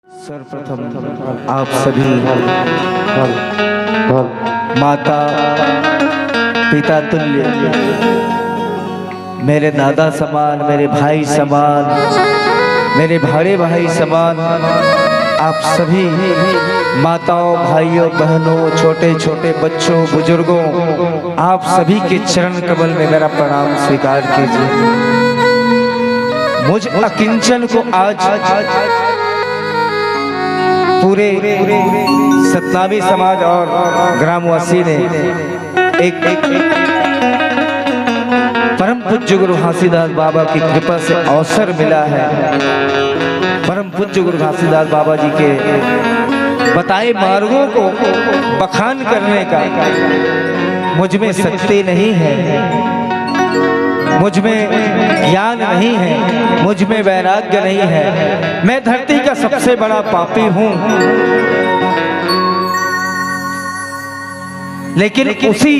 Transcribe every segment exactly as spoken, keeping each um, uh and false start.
सर्वप्रथम आप सभी माता पिता तुल्य, मेरे दादा समान, मेरे भाई समान, मेरे बड़े भाई समान, आप सभी माताओं, भाइयों, बहनों, छोटे छोटे बच्चों, बुजुर्गों, आप सभी के चरण कमल में मेरा प्रणाम स्वीकार कीजिए। मुझ अकिंचन को आज पूरे सतनामी समाज और ग्रामवासी ने एक, एक, एक परम पूज्य गुरु घासीदास बाबा की कृपा से अवसर मिला है। परम पूज्य गुरु घासीदास बाबा जी के बताए मार्गों को बखान करने का मुझ में शक्ति नहीं है, मुझ में ज्ञान नहीं है, मुझ में वैराग्य नहीं है। मैं धरती का सबसे बड़ा पापी हूँ। लेकिन उसी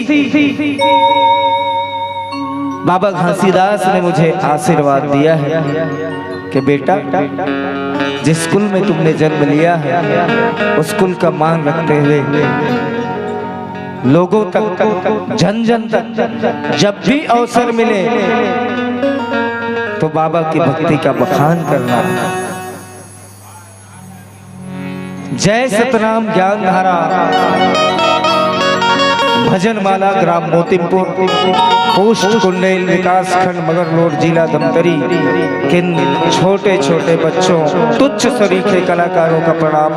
बाबा घासीदास ने मुझे आशीर्वाद दिया है कि बेटा, जिस कुल में तुमने जन्म लिया है, उस कुल का मान रखते हुए लोगों तक, जन जन तक जब भी अवसर मिले तो बाबा की भक्ति का बखान करना। जय सतनाम ज्ञान धारा, भजन माला, ग्राम मोतिमपुर, पोस्ट कुंडेल, विकास खंड मगरलोड, जिला धमतरी। किन छोटे छोटे बच्चों, तुच्छ सरीखे कलाकारों का प्रणाम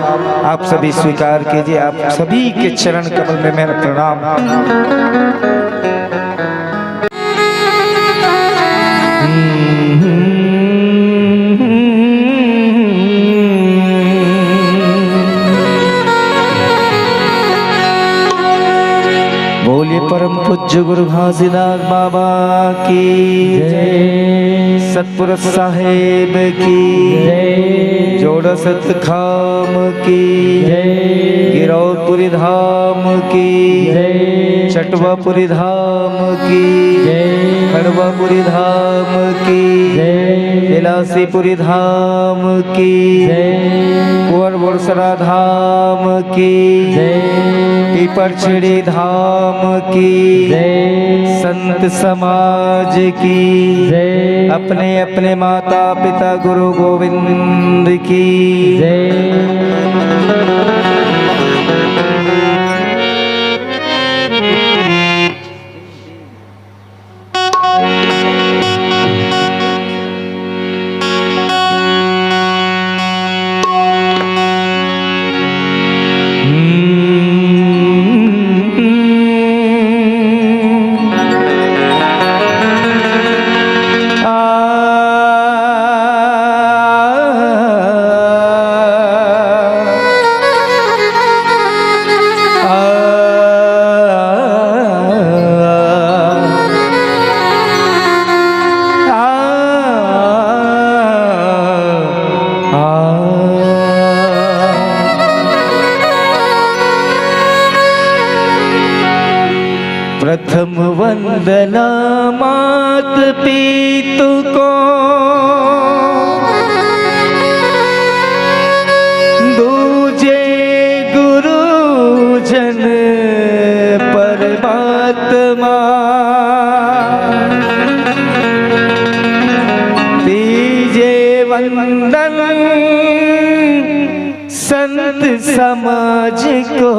आप सभी स्वीकार कीजिए। आप सभी के चरण कमल में मेरा प्रणाम। बोलिए परम पूज्य गुरु घासीदास बाबा की जय। सतपुर साहेब की जय। जोड़ा सतखाम की जय। गिरौदपुरी धाम की जय। चटवापुरी धाम की जय। खड़वापुरी धाम की जय। विलासीपुरी धाम की जय। कुंवर बोरसरा धाम की जय। पीपरछेड़ी धाम की जय। संत समाज की जय। अपने अपने माता पिता गुरु गोविंद की जय। प्रथम वंदना मात पितु को, दूजे गुरु जन परमात्मा। तीजे वंदन संत समाज को,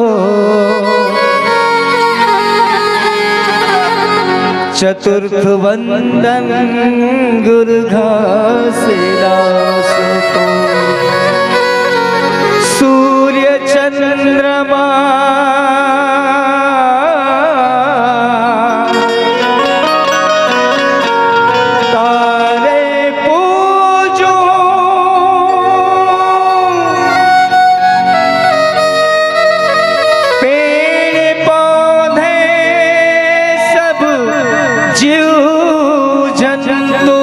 चतुर्थ वंदन गुरु घासीदास को। सूर्य चंद्रमा तारे पूजो, पेड़ पौधे सब जीव जंतु,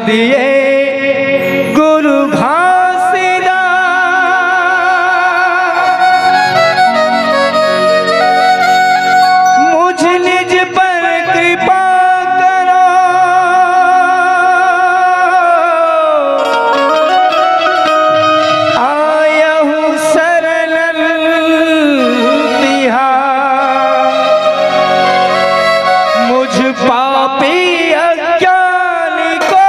दिए गुरु घासीदास, मुझ निज पर कृपा करो, आयहु शरणन तिहार। मुझ पापी अज्ञानी को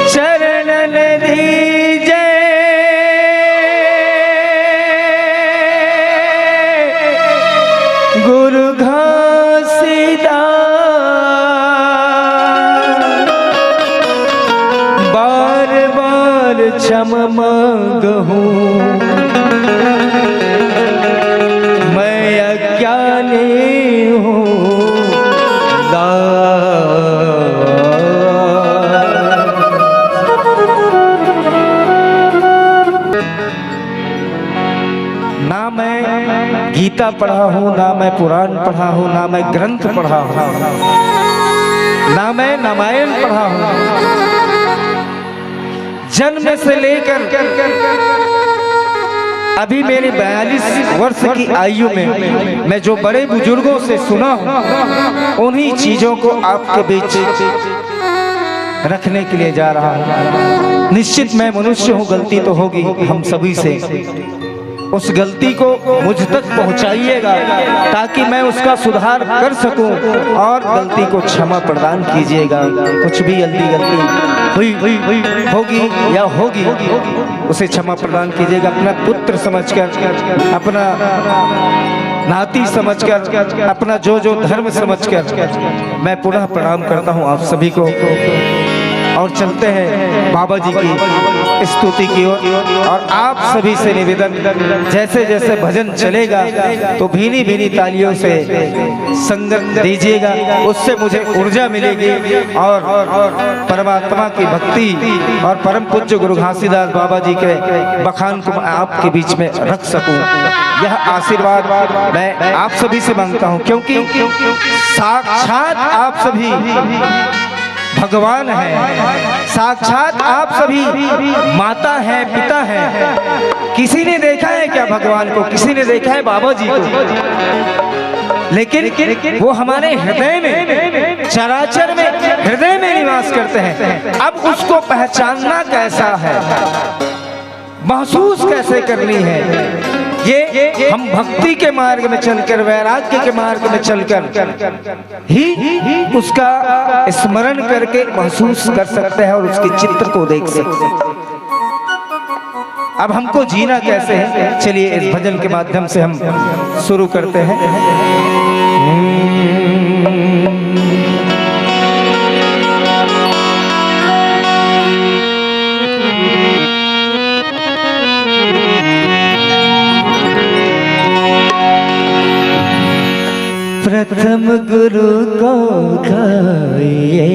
चरणन दीजे गुरु घासीदास। बार बार क्षमा मांगहूँ, मैं अज्ञानी हूँ दास। ना मैं गीता पढ़ा हूँ, ना मैं पुराण पढ़ा हूँ, ना मैं ग्रंथ पढ़ा हूँ, ना मैं रामायण पढ़ा हूँ। जन्म से लेकर अभी मेरी बयालीस वर्ष की आयु में मैं जो बड़े बुजुर्गों से सुना हूँ, उन्हीं चीजों को आपके बीच रखने के लिए जा रहा हूँ। निश्चित मैं मनुष्य हूँ, गलती तो होगी हम सभी से। उस गलती को मुझ तक पहुँचाइएगा, ताकि मैं उसका सुधार कर सकूँ, और गलती को क्षमा प्रदान कीजिएगा। कुछ भी जल्दी गलती हुई, हुई, हुई होगी या होगी, उसे क्षमा प्रदान कीजिएगा। अपना पुत्र समझकर, अपना नाती समझकर, अपना जो जो धर्म समझकर मैं पुनः प्रणाम करता हूँ आप सभी को। और चलते हैं बाबा जी की स्तुति की ओर। और आप सभी से निवेदन, जैसे जैसे भजन चलेगा तो भीनी भीनी तालियों से संगत दीजिएगा, उससे मुझे ऊर्जा मिलेगी और परमात्मा की भक्ति और परम पूज्य गुरु घासीदास बाबा जी के बखान को मैं आपके बीच में रख सकूं, यह आशीर्वाद मैं आप सभी से मांगता हूं, क्योंकि साक्षात आप सभी भगवान हैं, साक्षात आप सभी माता हैं, पिता हैं। किसी ने देखा है क्या भगवान को? किसी ने देखा है बाबा जी को? लेकिन वो हमारे हृदय में, चराचर में, हृदय में निवास करते हैं। अब उसको पहचानना कैसा है, महसूस कैसे करनी है, ये हम भक्ति के मार्ग में चलकर, वैराग्य के मार्ग में चलकर ही उसका स्मरण करके महसूस कर सकते हैं और उसके चित्र को देख सकते हैं। अब हमको जीना कैसे है, चलिए इस भजन के माध्यम से हम शुरू करते हैं। प्रथम गुरु को गाइए,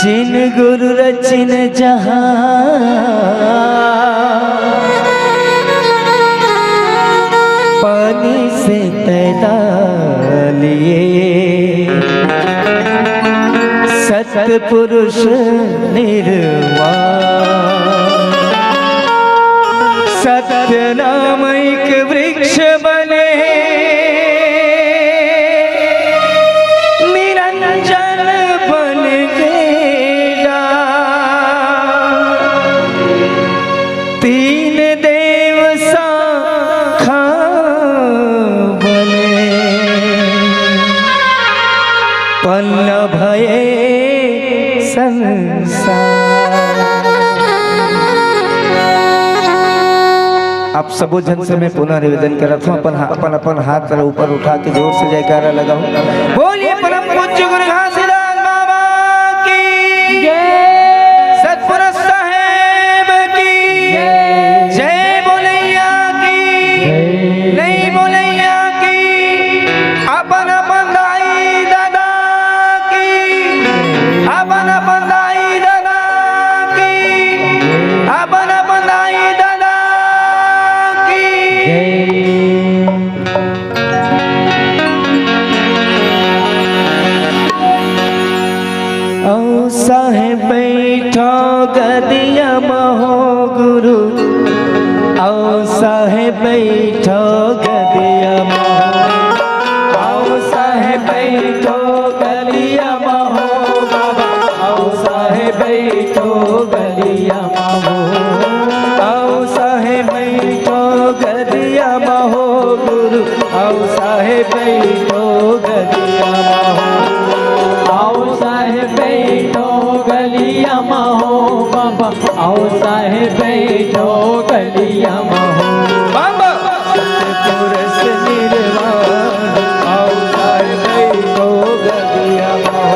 जिन गुरु रचिन जहां, पानी से पैदा लिए। सतपुरुष निर्वाण, सत्य नाम एक वृक्ष बने, निरंजन बन गया। तीन देव शाखा बने, पन्न भये संसार। आप सबो झन से मैं पुनः निवेदन करत हूँ, अपन हा-, अपन, अपन हाथ ला ऊपर उठा के जोर से जयकारा लगाओ। बोलिए परम पूज्य गुरु घासीदास बाबा की जय। सतपुरुष साहेब की जय। जय बोलैया की जय। नहीं बोलैया की। अपन अपन दाई दादा की। अपन अपन दाई दादा की। अपन अपन दाई दादा की। जय। बइठो गदिया म हो, आओ साहेब बइठो गदिया म हो बाबा, आओ साहेब बइठो गदिया म हो, आओ साहेब बइठो गदिया म हो गुरु, आओ साहेब बइठो गदिया म हो। आओ साहेब बइठो गदिया म हो बाबा, आओ साहेब बइठो गदिया म हो। बाबा सतपुरुष निर्वाण, आओ साहेब बइठो गदिया म हो।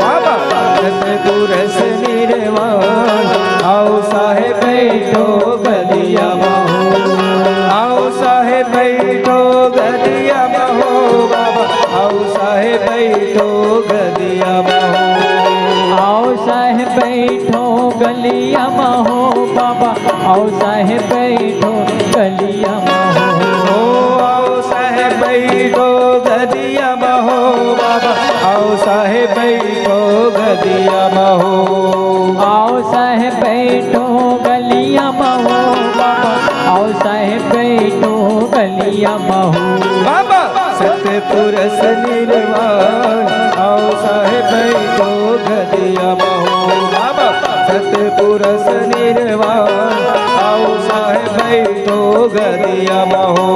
बाबा सतपुरुष निर्वाण, आओ साहेब बइठो गदिया म हो। आओ साहेब बइठो गदिया म हो बाबा, आओ साहेब बइठो गदिया म हो। आओ साहेब बइठो गदिया म हो बाबा, आओ साहेब बइठो गदिया म हो। ओ आओ साहेब बइठो गदिया म हो बाबा, आओ साहेब बइठो गदिया म हो। आओ साहेब बइठो गदिया म हो बाबा, आओ साहेब बइठो गदिया म हो। बाबा सतपुरुष निर्वाण, आओ साहेब बइठो गदिया म हो। बाबा सतपुरुष निर्वाण, आओ साहेब बइठो गदिया म हो।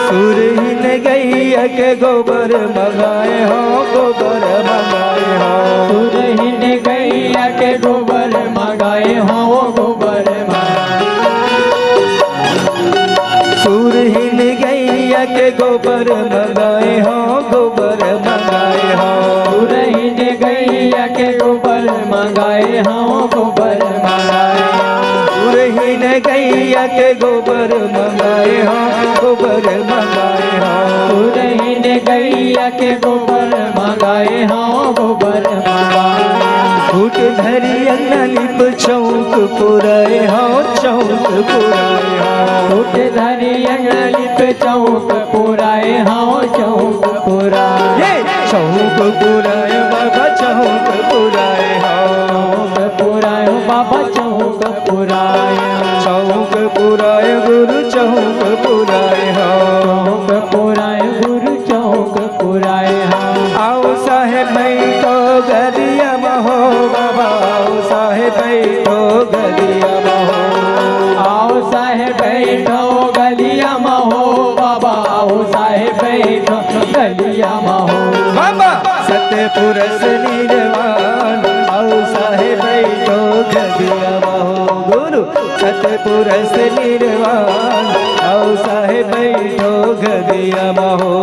सुरहीन गैया के गोबर मंगाए हो, गोबर मंगाए हो। सुरहीन गैया के गोबर मंगाए हो, गोबर मंगाए। सुरहीन गैया के गोबर मंगाए हो, गोबर मंगाए हो। सुरहीन गैया के गोबर मंगाए हो, गोबर मंगाए हो। सुरहीन गैया के गोबर मंगाए हो, गोबर मंगाए हो। सुरहीन गैया के गोबर मंगाए हो, गोबर मंगाए हो। घुट धरी अंगना लिप चौक पुराए हो, चौक पुराए हो। घुट धरी अंगना लिप चौक पुराए हो, चौक पुराए। ये चौक पुराए बाबा, चौक पुराए हो। चौक पुराए बाबा, चौक पुराए। चौक पुराए गुरु, चौक पुराए हो। चौक पुराए गुरु, चौक पुराए हो। आओ साहेब बइठो गदिया म हो बाबा, आओ साहेब बइठो गदिया म हो। आओ साहेब बइठो गदिया म हो बाबा, आओ साहेब बइठो गदिया म हो। बाबा सतपुरुष निर्वाण, आओ साहेब बइठो गदिया म हो। गुरु सतपुरुष निर्वाण, आओ साहेब बइठो गदिया म हो।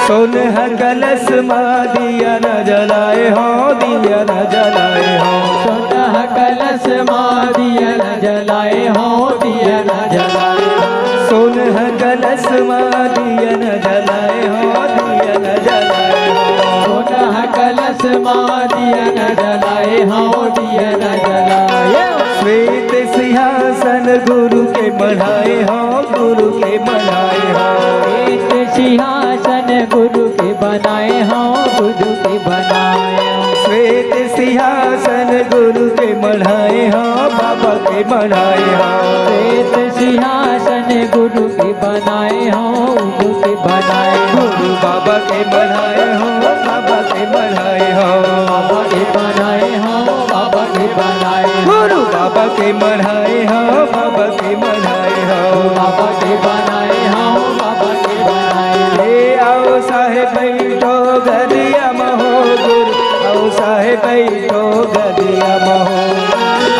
सोनहा कलश मा दिया न जलाए हो, दिया न जलाए हो। सोनहा कलश मा दिया न जलाए हो, दिया न जलाए हो। सोनहा कलश मा दिया न जलाए हो, दिया न जलाए हो। सोनहा कलश मा दिया न जलाए हो, दिया न जलाए हो। श्वेत सिंहासन गुरु के मढ़ाए हो, गुरु के मढ़ाए हो। श्वेत सिंहासन गुरु के बनाए हो, गुरु के बनाए हो। श्वेत सिंहासन गुरु के मढ़ाए हो, बाबा के मढ़ाए हो। श्वेत सिंहासन गुरु के बनाए हो, गुरु के बनाए हो। गुरु बाबा के मढ़ाए हो, बाबा के मढ़ाए हो। बाबा के बनाए हो, बाबा के बनाए हो। गुरु बाबा के मढ़ाए हो, बाबा के मढ़ाए हो। बाबा के बनाए हो, बाबा के बनाए हो। ए आओ साहेब बैठो गदिया म हो गुरु, आओ साहेब बैठो गदिया म हो।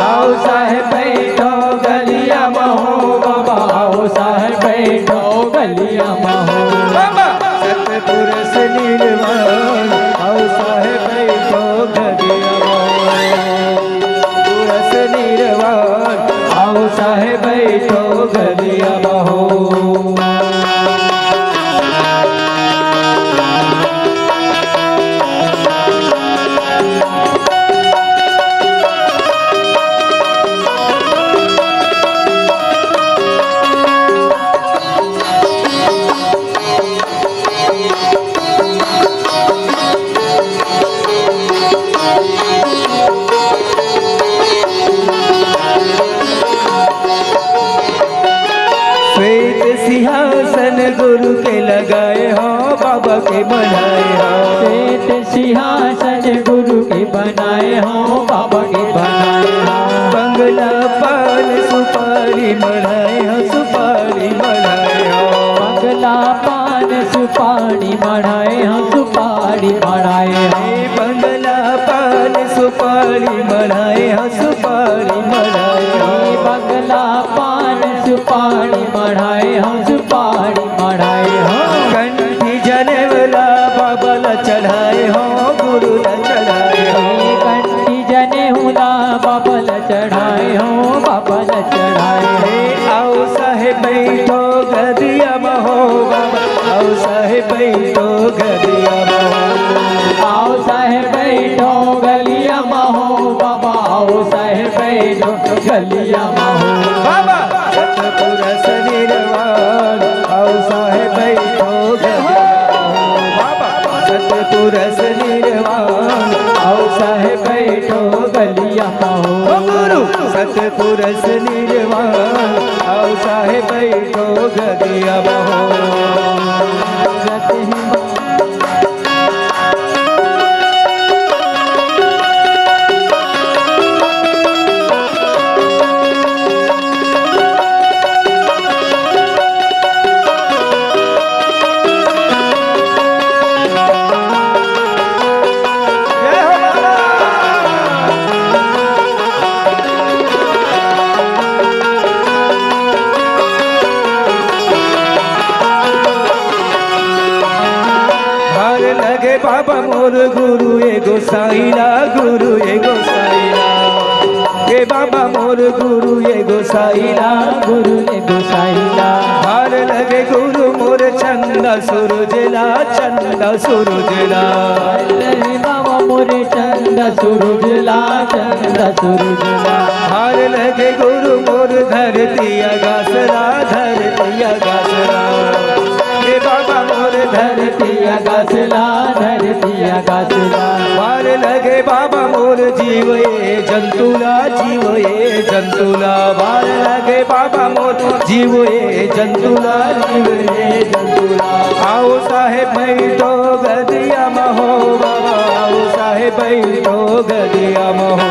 आओ साहेब बैठो गदिया म हो बाबा, आओ साहेब बैठो गदिया म हो। बाबा सतपुर से निर्वाण, आओ साहेब बैठो गदिया म हो। पुर से निर्वाण, आओ साहेब बैठो गदिया म हो। श्वेत सिंहासन गुरु के लगाए हो, बाबा के बनाए हो। श्वेत सिंहासन गुरु के बनाए हो, बाबा के बनाए हो। बंगला पान सुपारी मढ़ाए हो, सुपारी मढ़ाए हो। बंगला पान सुपारी मढ़ाए हो, सुपारी मढ़ाए हो। ए बंगला पान सुपारी मढ़ाए हो, सुपारी मढ़ाए हो। ए बंगला पान सुपारी मढ़ाए हो, सुपारी मढ़ाए हो। कंठी जनेवला बाबा ला चढ़ाए हो, गुरु ला चढ़ाए हो। ए कंठी जनेवला बाबा ला चढ़ाए हो, बाबा ला चढ़ाए हो। ए आओ साहेब बैठो गदिया म हो बाबा, आओ साहेब बैठो गदिया म हो। आओ साहेब बैठो गलिया म हो बाबा, आओ साहेब बैठो गलिया म हो। बाबा सतपुर से निर्वाण, आओ साहेब बैठो गदिया म हो। बाबा सतपुर से निर्वाण, आओ साहेब बैठो गलिया म हो। ओ गुरु सतपुर से निर्वाण, आओ साहेब बैठो गदिया म हो। भार लगे बाबा मोर गुरु ए गोसाईला, गुरु ए गोसाईला। ए बाबा मोर गुरु ए गोसाईला, गुरु ए गोसाईला। भार लगे गुरु मोर चंदा सूरज ला, चंदा सूरज ला। अरे बाबा मोर चंदा सूरज ला, चंदा सूरज ला। भार लगे गुरु मोर धरती आकाश ला, धरती आकाश ला। ए बाबा मोर धरती आकाश ला, धरती आकाश ला। भार लगे बाबा मोर जीव ए जंतु ला, जीव ए जंतु ला। भार लगे बाबा मोर जीव ए जंतु ला, जीव ए जंतु ला। आओ साहेब बैठो गदिया म हो बाबा, आओ साहेब बैठो गदिया म हो।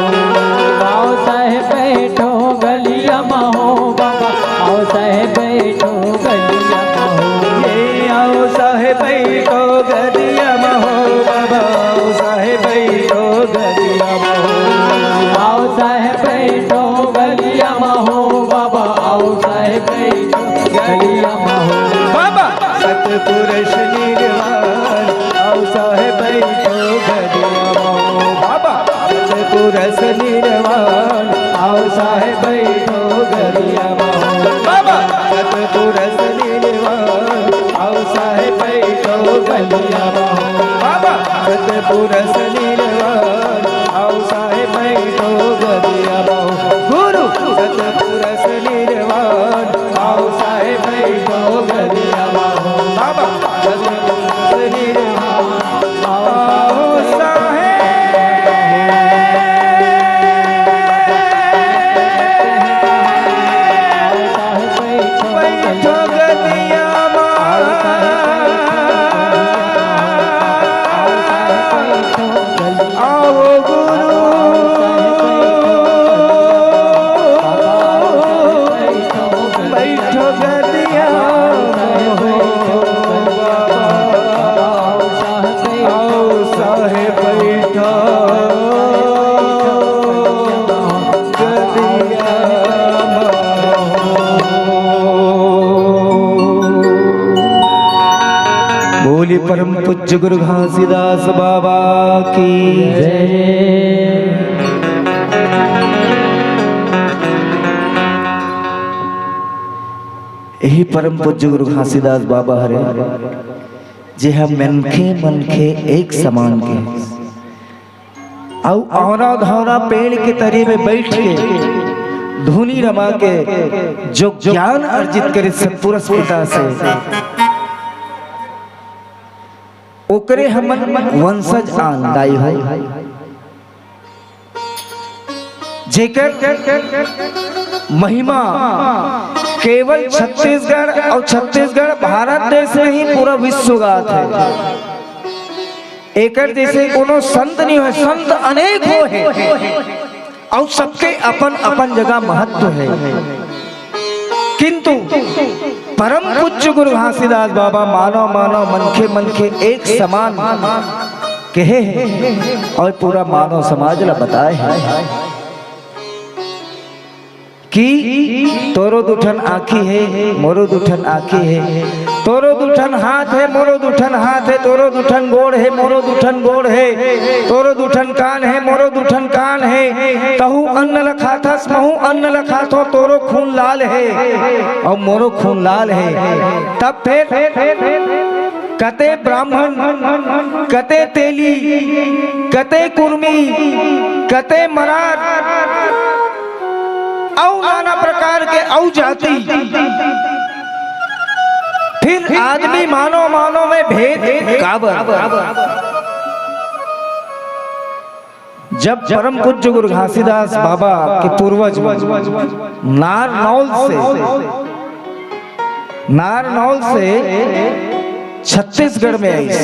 आओ साहेब बैठो गलिया म हो बाबा, आओ साहेब बैठो गलिया म हो। ए आओ साहेब बैठो गदिया म हो बाबा, आओ साहेब बैठो गदिया म हो। आओ साहेब बैठो गलिया म हो बाबा, आओ साहेब बैठो गलिया म हो। बाबा सतपुर से निर्वाण, आओ साहेब बैठो गदिया म हो। बाबा सतपुर से निर्वाण, आओ साहेब बैठो गदिया म हो। बाबा सतपुर से निर्वाण, आओ साहेब बैठो गदिया म हो। बाबा सतपुर से निर्वाण, आओ साहेब बैठो गदिया म हो। गुरु सतपुर से निर्वाण, आओ साहेब बैठो गदिया म हो। बाबा सतपुर से निर्वाण, आओ साहेब। बोलिए परम पूज्य गुरु घासीदास बाबा की जय। यही परम पूज्य गुरु घासीदास बाबा हरे, जे ह मनखे मनखे एक समान के, अउ औरा धौरा पेड़ के तरी में बैठ के धुनी रमा के जो ज्ञान अर्जित करे सतपुरुष पिता से, ओकरे हमन वंशज आन दाई हो। जेकर महिमा केवल छत्तीसगढ़ अउ छत्तीसगढ़ भारत देश में ही पूरा विश्व गात है। एकर जैसे कोनो संत नहीं होय, संत अनेक हो है, अउ सबके अपन अपन जगह महत्व है। किंतु परम पूज्य गुरु घासीदास बाबा मानव मानव, मनखे मनखे एक समान कहे हैं अउ पूरा मानव समाज ला बताए हैं कि तोरो दुठन आँखी है, मोरो दुठन आँखी है, तोरो दुठन हाथ है, मोरो दुठन हाथ है, तोरो दुठन गोड़ है, मोरो दुठन गोड़ है, तोरो दुठन कान है, मोरो दुठन कान है, तहू अन्न ल खाथस, महू अन्न ल खाथो, तोरो खून लाल है अउ मोरो खून लाल है। तब फिर कते ब्राह्मण, कते तेली, कते कुर्मी, कते मरार, अउ नाना प्रकार के अउ जाति, फिर आदमी मानव मानव में भेद काबर? जब परम पूज्य गुरु घासीदास बाबा के पूर्वज नारनौल से, नारनौल से छत्तीसगढ़ में आइस,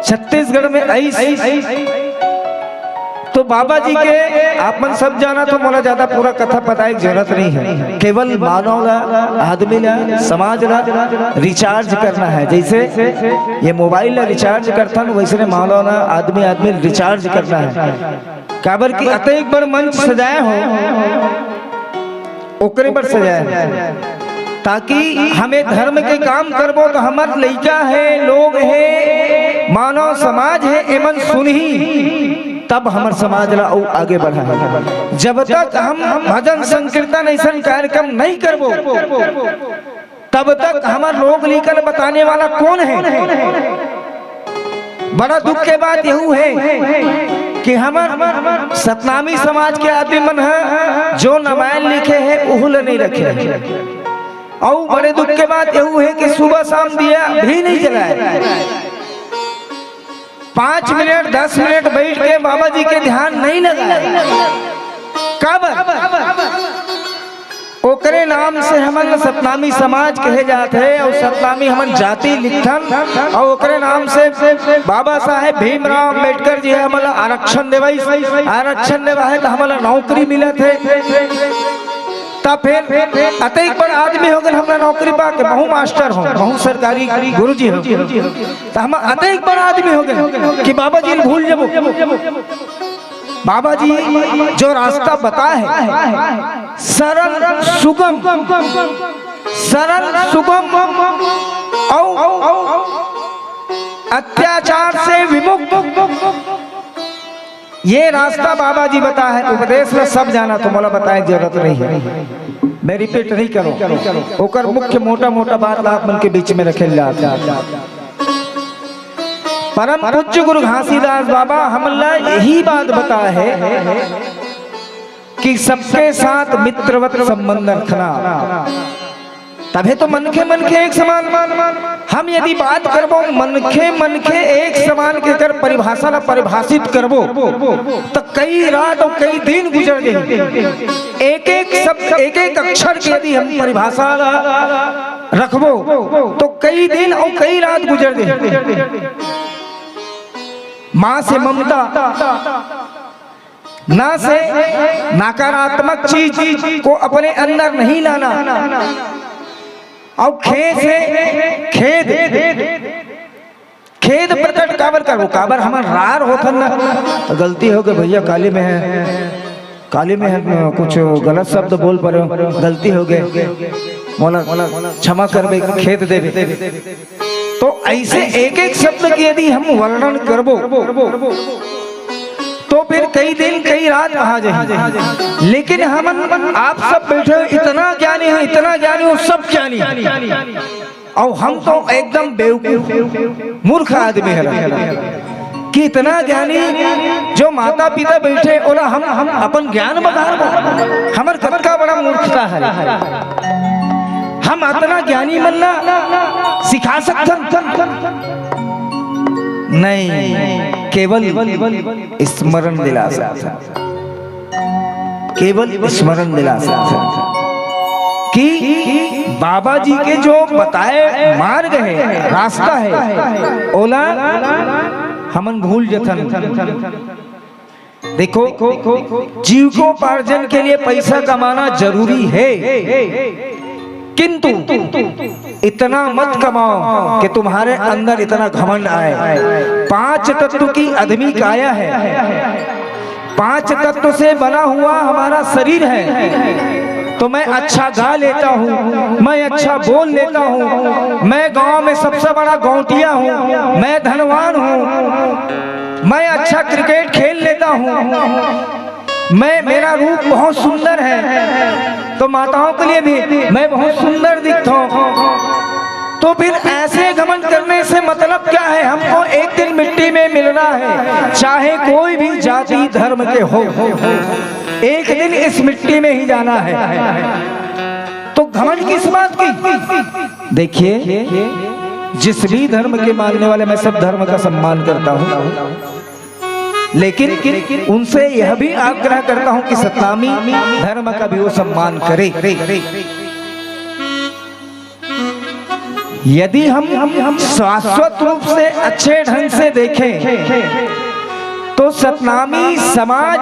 छत्तीसगढ़ में आइस, तो बाबा जी के आप मन सब जानत हो, मोला ज्यादा पूरा कथा बताए के जरूरत नहीं है। केवल मानव ला, आदमी ला, समाज ला recharge करना है। जैसे ये मोबाइल ला recharge करथन, वैसने मानव ला, आदमी, आदमी recharge करना है। काबर कि अतेक बड़ मंच सजाए हो, ओकरे बर सजाए हो, ताकि हमें धर्म के काम करबो तो हमर लइका है, लोग है, मानव समाज है, एमन सुनही, तब हमर समाज ला अउ आगे बढ़ाही। जब तक हम भजन संकीर्तन ऐसन कार्यक्रम नहीं करबो, तब तक हमर लोग लइका ल बताने वाला कौन है? बड़ा दुख के बात यहू है कि हमर सतनामी समाज के आदमी मन ह जो रामायण लिखे है, ओहू ल नहीं रखे है। अउ बड़े दुख के बात यहू है कि सुबह शाम दिया भी नहीं जलाए। पाँच मिनट, दस मिनट बैठ के बाबा जी के ध्यान नहीं लगाए। काबर? ओकरे नाम से हमन सतनामी समाज कहे जात है, अउ सतनामी हमन जाति लिखथन, अउ ओकरे नाम से बाबा साहेब भीमराव अंबेडकर जी ह हमन ला आरक्षण देवाइस, आरक्षण देवा है त हमन ला नौकरी मिलत है। त फिर अतेक बड़ आदमी हो गए, हमला नौकरी पा के, महू मास्टर हो, महू सरकारी गुरुजी हो, त हम अतेक बड़ आदमी हो गए कि बाबा जी ल भूल जबो। बाबा जी जो रास्ता बताए है, सरल सुगम, सरल सुगम अउ अत्याचार से विमुक्त, ये रास्ता बाबा जी बताए है। उपदेश ला सब जानत हो, मोला बताए के जरूरत नहीं है, मैं रिपीट नहीं करूँ। ओकर मुख्य मोटा मोटा बात ला आप मन के बीच में रखे ला। परम पूज्य गुरु घासीदास बाबा हमन ला यही बात बताए है कि सबके साथ मित्रवत संबंध रखना, तभे तो मनखे मनखे एक समान। हम यदि बात करबो मनखे मनखे एक समान के कर परिभाषा ला परिभाषित करबो, त कई रात अउ कई दिन गुजर जाही। एक एक शब्द, एक एक अक्षर के यदि हम परिभाषा ला रखबो, तो कई दिन अउ कई रात गुजर जाही। माँ से ममता, ना से नकारात्मक चीज को अपने अंदर नहीं लाना, अउ खे से खेद, खेद प्रकट काबर करबो? काबर हमन रार होथन ना, त गलती हो गई भैया, काली में है। काली में हम कुछ गलत शब्द बोल परे, गलती हो गए, मोला क्षमा करबे, खेद देबे। तो ऐसे एक एक शब्द के यदि हम वर्णन करबो, तो फिर कई दिन कई रात कहा जाए। लेकिन हमन आप सब बैठे हो, इतना ज्ञानी हो, इतना ज्ञानी हो, सब ज्ञानी, और हम तो एकदम बेवकूफ मूर्ख आदमी है कि इतना ज्ञानी जो माता पिता बैठे, ओला हम, हम अपन ज्ञान बगाड़बो। हमर कतका बड़ा मूर्खता है। हम अतना ज्ञानी मन ला सिखा सकथन? नहीं, केवल स्मरण दिला सकथन, केवल स्मरण दिला सकथन कि बाबा जी के जो बताए मार्ग है, रास्ता है, ओला हमन भूल जथन। देखो, जीविकोपार्जन के लिए पैसा कमाना जरूरी है, किंतु इतना मत कमाओ कि तुम्हारे अंदर इतना घमंड आए। पांच तत्व की अधमी काया है, पांच तत्व से बना हुआ हमारा शरीर है। तो मैं अच्छा गा लेता हूँ, मैं अच्छा बोल लेता हूँ, मैं गांव में सबसे बड़ा गौंटिया हूँ, मैं धनवान हूँ, मैं अच्छा क्रिकेट खेल लेता हूँ, मैं, मेरा रूप बहुत सुंदर है, तो माताओं के लिए भी मैं बहुत सुंदर दिखता हूँ। तो फिर ऐसे घमंड करने से मतलब क्या है? हमको एक दिन मिट्टी में मिलना है, चाहे कोई भी जाति धर्म के हो, एक दिन इस मिट्टी में ही जाना है। तो घमंड किस बात की? देखिए, जिस भी धर्म के मानने वाले, मैं सब धर्म का सम्मान करता हूँ, लेकिन उनसे यह भी आग्रह करता हूं कि सतनामी धर्म का भी वो सम्मान करे। यदि हम, हम शाश्वत रूप से अच्छे ढंग से देखें, तो सतनामी समाज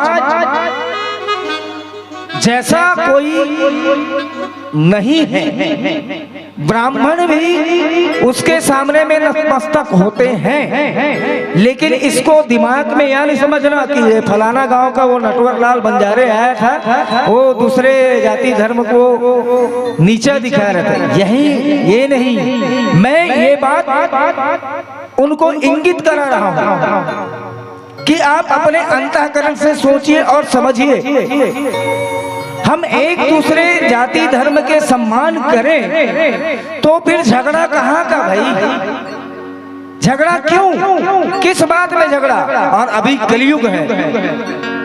जैसा कोई नहीं है। ब्राह्मण भी उसके सामने में नतमस्तक होते हैं, लेकिन इसको दिमाग में यह नहीं समझना कि ये फलाना गांव का वो नटवर लाल बंजारे आया था, वो दूसरे जाति धर्म को नीचा दिखा रहा था। यही, ये नहीं, मैं ये बात उनको इंगित करा रहा हूं कि आप अपने अंतःकरण से सोचिए और समझिए। हम एक दूसरे जाति धर्म के सम्मान करें, तो फिर झगड़ा कहाँ का भाई? झगड़ा क्यों? किस बात में झगड़ा? और अभी कलयुग है,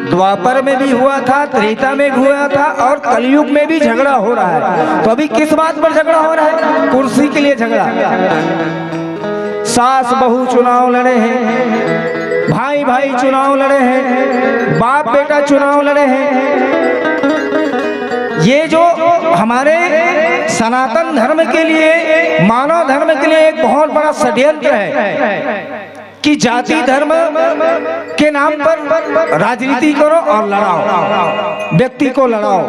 द्वापर में भी हुआ था, त्रेता में भी हुआ था, और कलयुग में भी झगड़ा हो रहा है। तो अभी किस बात पर झगड़ा हो रहा है? कुर्सी के लिए झगड़ा। सास बहू चुनाव लड़े हैं, भाई भाई चुनाव लड़े हैं, बाप बेटा चुनाव लड़े हैं। ये जो हमारे सनातन धर्म के लिए, मानव धर्म के लिए एक बहुत बड़ा षड्यंत्र है कि जाति धर्म के नाम पर राजनीति करो और लड़ाओ, व्यक्ति को लड़ाओ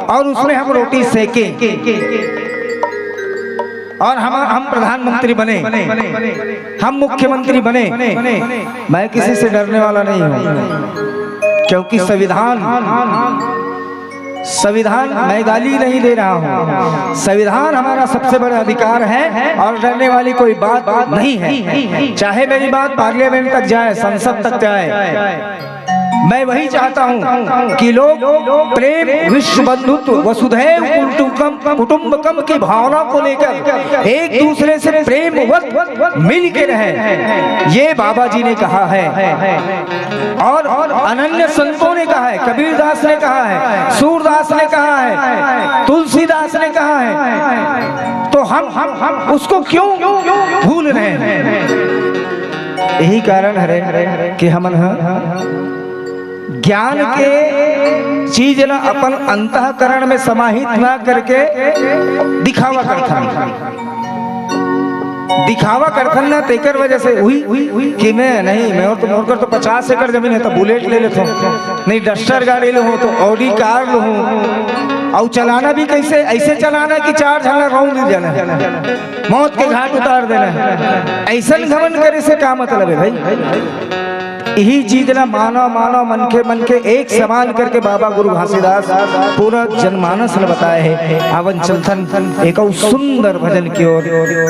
और उसमें हम रोटी सेकें। और हम, हम प्रधानमंत्री बने, हम मुख्यमंत्री बने, मैं किसी से डरने वाला नहीं हूं, क्योंकि संविधान, संविधान, मैं गाली नहीं दे रहा हूं, संविधान हमारा सबसे बड़ा अधिकार है और डरने वाली कोई बात नहीं है। चाहे मेरी बात पार्लियामेंट तक जाए, संसद तक जाए, मैं वही चाहता हूं कि लोग प्रेम, विश्व बंधुत्व, वसुधैव कुटुंबकम, कुटुंबकम की भावना को लेकर एक दूसरे से प्रेमवत मिल के रहें, ये बाबा जी ने कहा है। और अनन्य संतों ने कहा है, कबीर दास ने कहा है, सूरदास ने कहा है, तुलसीदास ने कहा है, तो हम, हम, हम उसको क्यों भूल रहे हैं? यही कारण है कि हमन ह ज्ञान के चीज ला अपन अंतःकरण में समाहित ना करके दिखावा करथन। दिखावा करथन ना, तेकर वजह से हुई कि मैं नहीं, मैं और तो, मोर कर तो पचास एकड़ जमीन है, तो बुलेट ले लेथो, नहीं डस्टर गाड़ी लूँ, तो ऑडी कार लूँ। और चलाना भी कैसे? ऐसे चलाना कि चार झना राउंड जाना, मौत के घाट उतार देना। ऐसा घमंड करे से का मतलब है भाई? इही चीज ला मानव मानव, मनखे मनखे एक समान करके बाबा गुरु घासीदास पूरा जनमानस ल बताए हे। आवन चलथन एक अउ सुंदर भजन की ओर,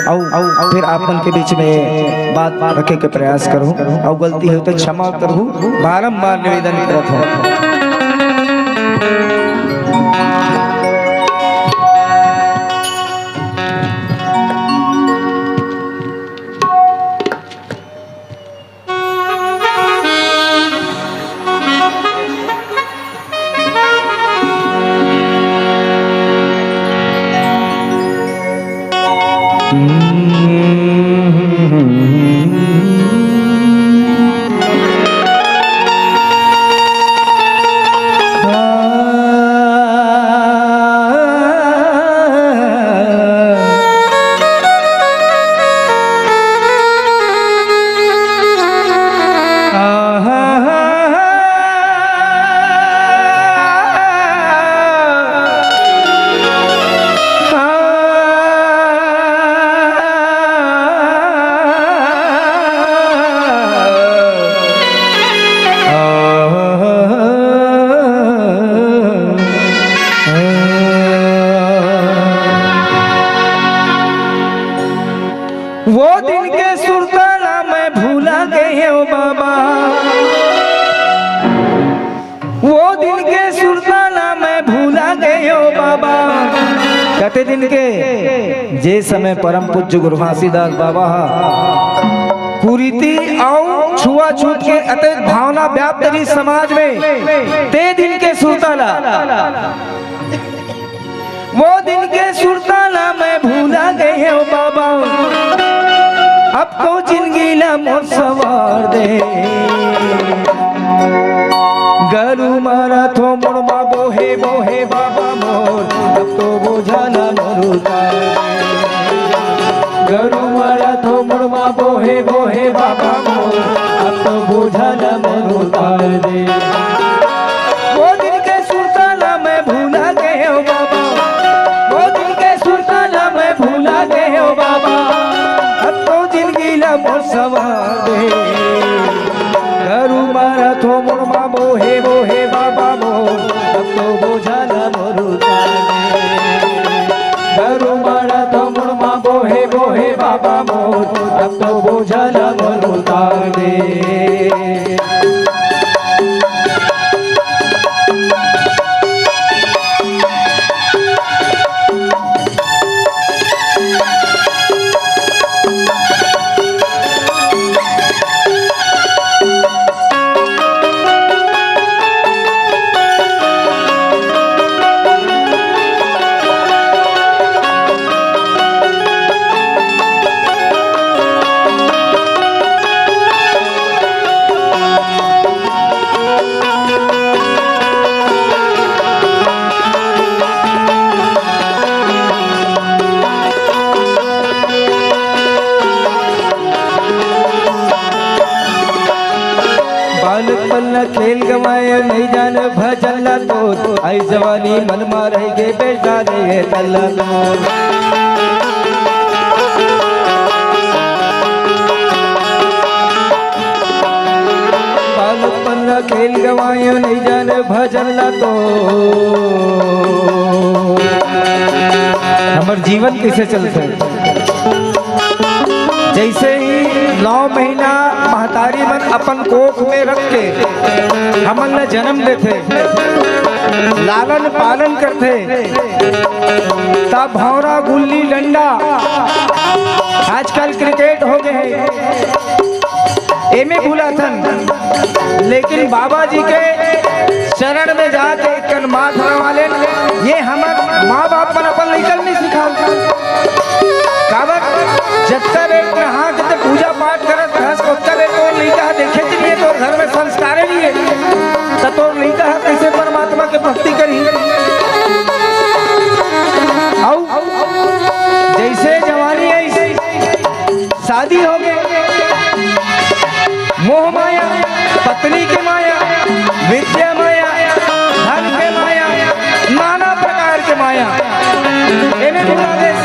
अउ फिर आप मन के बीच में बात रखे के प्रयास करहूं, अउ गलती होय त क्षमा करहू, बारंबार निवेदन करत हूं। वो दिन के सुरता ला मैं भूला गए हो बाबा, वो दिन के सुरता ला मैं भूला गए हो बाबा। कते दिन के, जे समय परम पूज्य गुरु घासीदास बाबा ह कुरीति अउ छुआछूत के अतेक भावना व्याप्त रहिस समाज में, ते दिन के सुरता ला, वो दिन के सुरता ला मैं भूला गए हो बाबा। अब तो जिंदगी ला मोर संवार दे। गरू मारा थो मुड़ मा बोहे बोहे बाबा मोर, अब तो बोझा ला मोर उतार दे। गरू मारा थो मुड़ मा बोहे बोहे बाबा मोर, अब तो बोझा ला मोर उतार दे। वो दिन के सुरता ला मैं भूला गए हो बाबा, वो दिन के सुरता ला मैं भूला गए हो बाबा। अब तो जिंदगी ला मोर संवार दे। गरू मारा थो मुड़ मा बोहे बोहे बाबा मोर, अब तो बोझा ला मोर उतार दे। गरू मारा थो मुड़ मा बोहे बोहे बाबा मोर, अब तो बोझा ला मोर उतार दे। बालकपन ला खेल गंवाय, नइ जान भजन ला तोर। आई जवानी मन मा रहिगे, बेच डारे ये तन ला तोर। बालकपन ला खेल गंवाय, नइ जान भजन ला तोर। हमर जीवन कइसे चलथे? जइसे ही नौ महीना महतारी मन अपन कोख में रख के हमन ला जन्म देथे, लालन पालन करथे, तब भौंरा, गुल्ली डंडा, आजकल क्रिकेट हो गए हे, एमे भुलाथन, लेकिन बाबा जी के चरण में जाके एक कन माथ नवा लेन, ये हमर माँ बाप मन अपन लइका ल नइ सिखावय। काबर? जतका बेर नहा के ते पूजा पाठ करत हस, ओतका बेर तोर लइका ह देखे नइ हे, तोर घर में संस्कार नइ हे, त तोर लइका ह कइसे परमात्मा के भक्ति करही? अउ जइसे जवानी आइस, शादी हो गे, मोह माया, पत्नी के माया, विद्या माया, धन के माया, नाना प्रकार के माया, एमे भुला देस।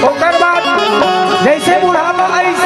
ओकर बाद जइसे बुढ़ापा आइस,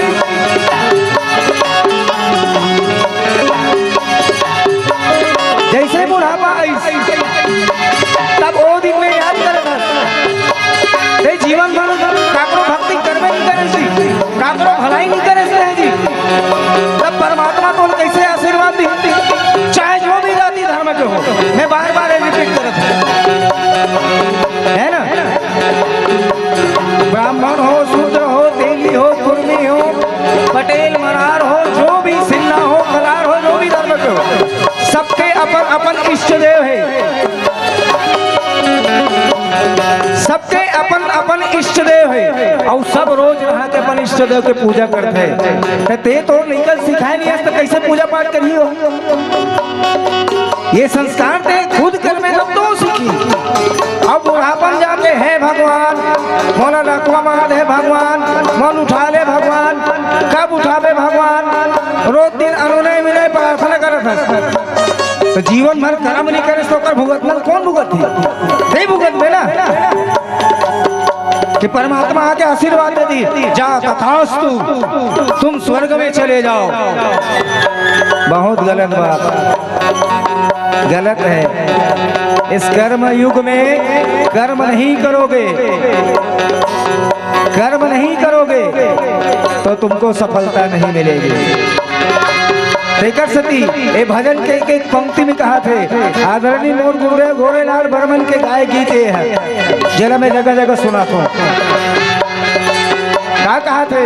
सबके अपन अपन इष्ट देव हे, अउ सब रोज नहा के अपन इष्ट देव के पूजा करथे। त ते तोर लइका ल सिखाय नइ हस, त कइसे पूजा पाठ करही ओ? ये संस्कार ते खुद करबे तब तो सीखही। अब बुढ़ापन जाके, "हे भगवान, मोला लकवा मार दे भगवान, मोला उठा ले भगवान।" कब उठाबे भगवान? रोज दिन अनुनय विनय प्रार्थना करत हस। त जीवन भर करम नइ करेस त ओकर भुगतना ल कोन भुगतही? ते भुगतबे ना। कि परमात्मा आके आशीर्वाद दे दिही, "जा तथास्तु, तुम स्वर्ग में चले जाओ।" बहुत गलत बात, गलत है। इस कर्म युग में कर्म नहीं करोगे, कर्म नहीं करोगे तो तुमको सफलता नहीं मिलेगी। तेकर सेती ए भजन के एक एक पंक्ति में कहाथे, आदरणीय मोर गुरुदेव घोड़ेलाल बर्मन के गाय गीत ए हे, जेला मैं जगह जगह सुनाथों। का कहाथे?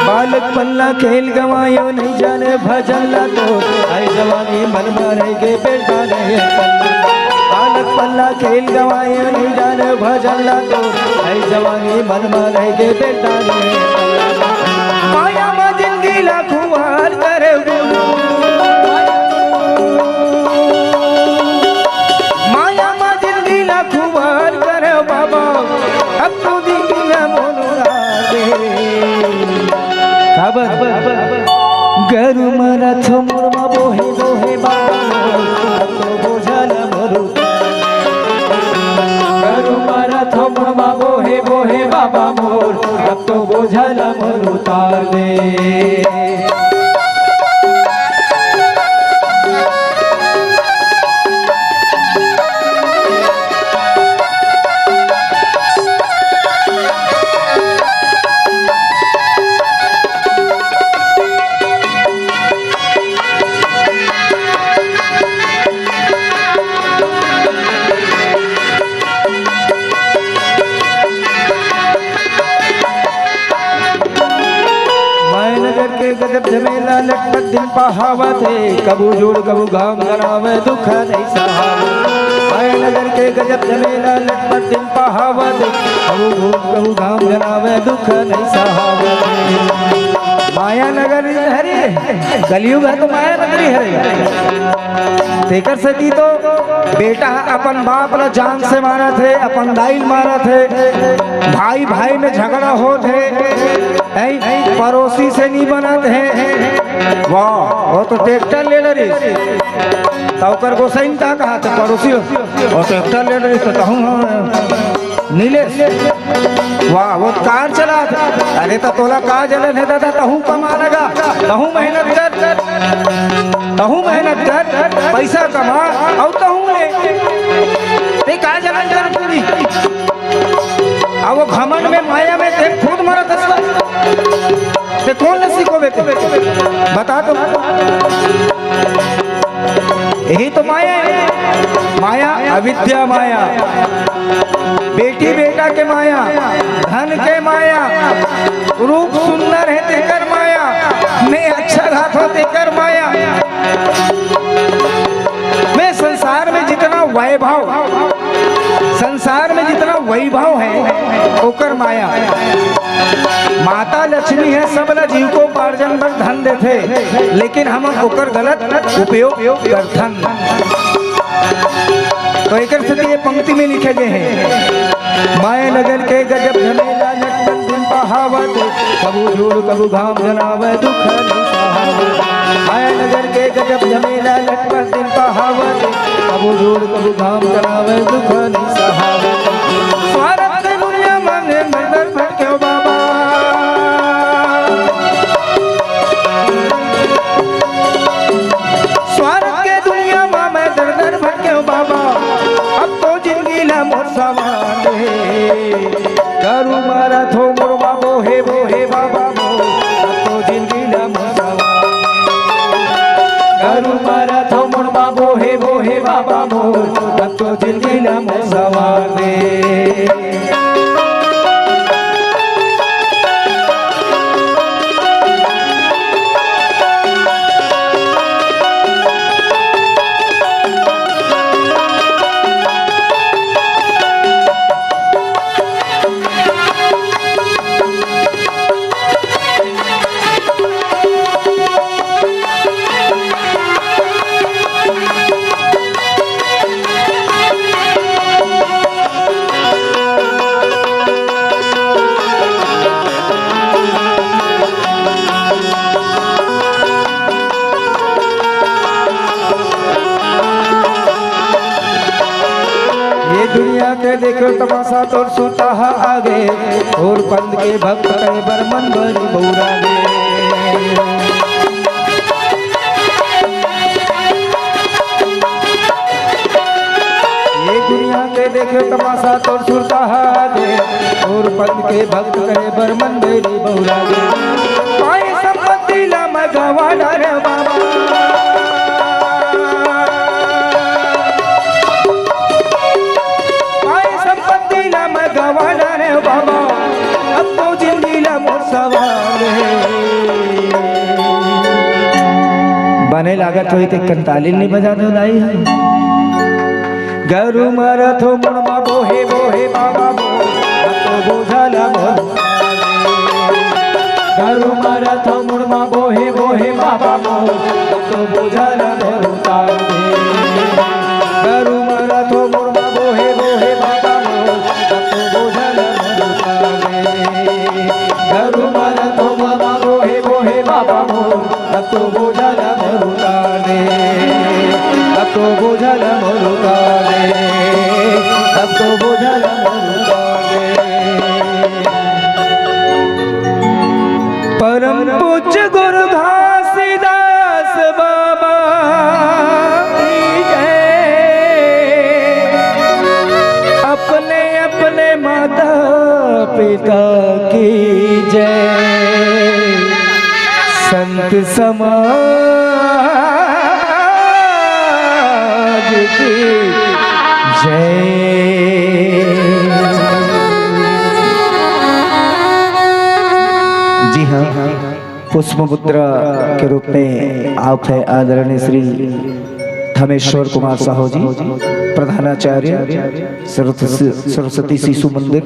बालक पल्ला खेल गवायो, नहीं जाने भजन ला तो, आई जवानी मन मारे के बेटा नहीं पल्ला। बालक पल्ला खेल गवायो, नहीं जाने भजन ला तो, आई जवानी मन मारे के बेटा नहीं पल्ला। माया मा जिंदगी ला खुवार करे गुरु। माया मा जिंदगी ला खुवार करे बाबा, अब तो जिंदगी ला मोर उड़ा दे। काबर? गरु मारा थो मोर मा बोहे बोहे बाबा, अब तो बोझा ला मोर उतार। गरु मारा थो मोर मा बोहे बोहे बाबा मोर, अब तो बोझा ला मोर उतार दे। मायानगर के गजब झमेला, लटपट दिन पहावत हे, कभू जोड़ कभू घाम गनावे, दुख नहीं सहावत। मायानगर के गजब झमेला, लटपट दिन पहावत हे, कभू जोड़ कभू घाम गनावे, दुख नहीं सहावत। मायानगर हरे, कलयुग हे तो मायानगरी हरे। तेकर सेती तो बेटा ह अपन बाप ल जान से मारत हे, अपन दाई ल मारत हे, भाई भाई में झगड़ा होत हे, हैं? पड़ोसी से नी बनत हे। वाह, ओ तो ट्रैक्टर ले डरिस। त ओकर गोसइन का कहा त पड़ोसी, ओ ट्रैक्टर ले डरिस त तहूँ ह। नीलेश, वाह, वो कार चलात। अरे त तोला का जलन हे दादा, तहूँ कमा लगा, तहूँ मेहनत कर, तहूँ मेहनत कर, पैसा कमा अउ तहूँ ले। ते का जलन कर पूरी? अब वो घमंड में, माया में ते खुद मरत हस। ते कोन ल सिखोबे ते? बता तो। यही तो माया हे। माया, अविद्या माया, बेटी बेटा के माया, धन के माया, रूप सुंदर हे तेकर माया, मैं अच्छा गाथों तेकर माया। मैं संसार में जितना वैभव, संसार में जितना वैभव हे, ओकर माया। माता लक्ष्मी हे, सब ला जीविकोपार्जन बर धन देथे, लेकिन हमन ओकर गलत उपयोग करथन। तो एकर सेती ये पंक्ति में लिखे गे हे, मायानगर के गजब झमेला, लटपट दिन पहावत, कभू धूल कभू घाम जनावे, दुख नहीं सहावत। मायानगर के गजब झमेला, लटपट दिन पहावत, कभू धूल कभू घाम जनावे, दुख नहीं सहावत। स्वार्थ के दुनिया मांगे मंदिर भटक्यो बाबा। स्वार्थ के दुनिया मा मैं दर दर भटक्यो बाबा, अब तो जिंदगी ला मोर सवार हे। गरु मारा थो मोर बाबो हे, बो हे बाबा मोर, अब तो जिंदगी ला मोर सवार। गरु मारा थो मोर बाबो हे, बो हे बाबा मोर, अब तो जिंदगी ला मोर सवार हे। दुनिया के देखे तमाशा तोर सुरता ह आगे, अउ पंथ के भक्त करे बर मन बड़ी बउरागे। ये दुनिया के देखे तमाशा तोर सुरता ह आगे, अउ पंथ के भक्त करे बर मन बड़ी बउरागे। पाए संपत्ति ला मैं गंवा डारेंव बाबा। पाए संपत्ति ला मैं गंवा डारेंव बाबा, अब तो जिंदगी ला मोर सवाल हे। बने लागत होही ते कंताली नइ बजा दो दाई ह। गरू मरत हो मुड़ मा बोहे बोहे बाबा मोर, अब तो बोझा ला मोर। गरू मरत हो मुड़ मा बोहे बोहे बाबा मोर, अब तो बोझा ला मोर उतार दे। गरू मरत हो मुड़ मा बोहे बोहे बाबा मोर, अब तो बोझा ला मोर उतार दे। गरू मरत हो मुड़ मा बोहे बोहे बाबा मोर, अब तो बोझा ला मोर उतार दे, अब तो बोझा ला मोर उतार दे, अब तो बोझा ला मोर उतार दे। परम पूज्य गुरु घासीदास बाबा की जय। अपने अपने माता पिता की जय, संत समाज की जय। जी हाँ, पुष्प मुद्रा के रूप में आप है आदरणीय श्री थमेश्वर कुमार साहू जी, प्रधानाचार्य, सरस्वती, सरस्वती शिशु मंदिर,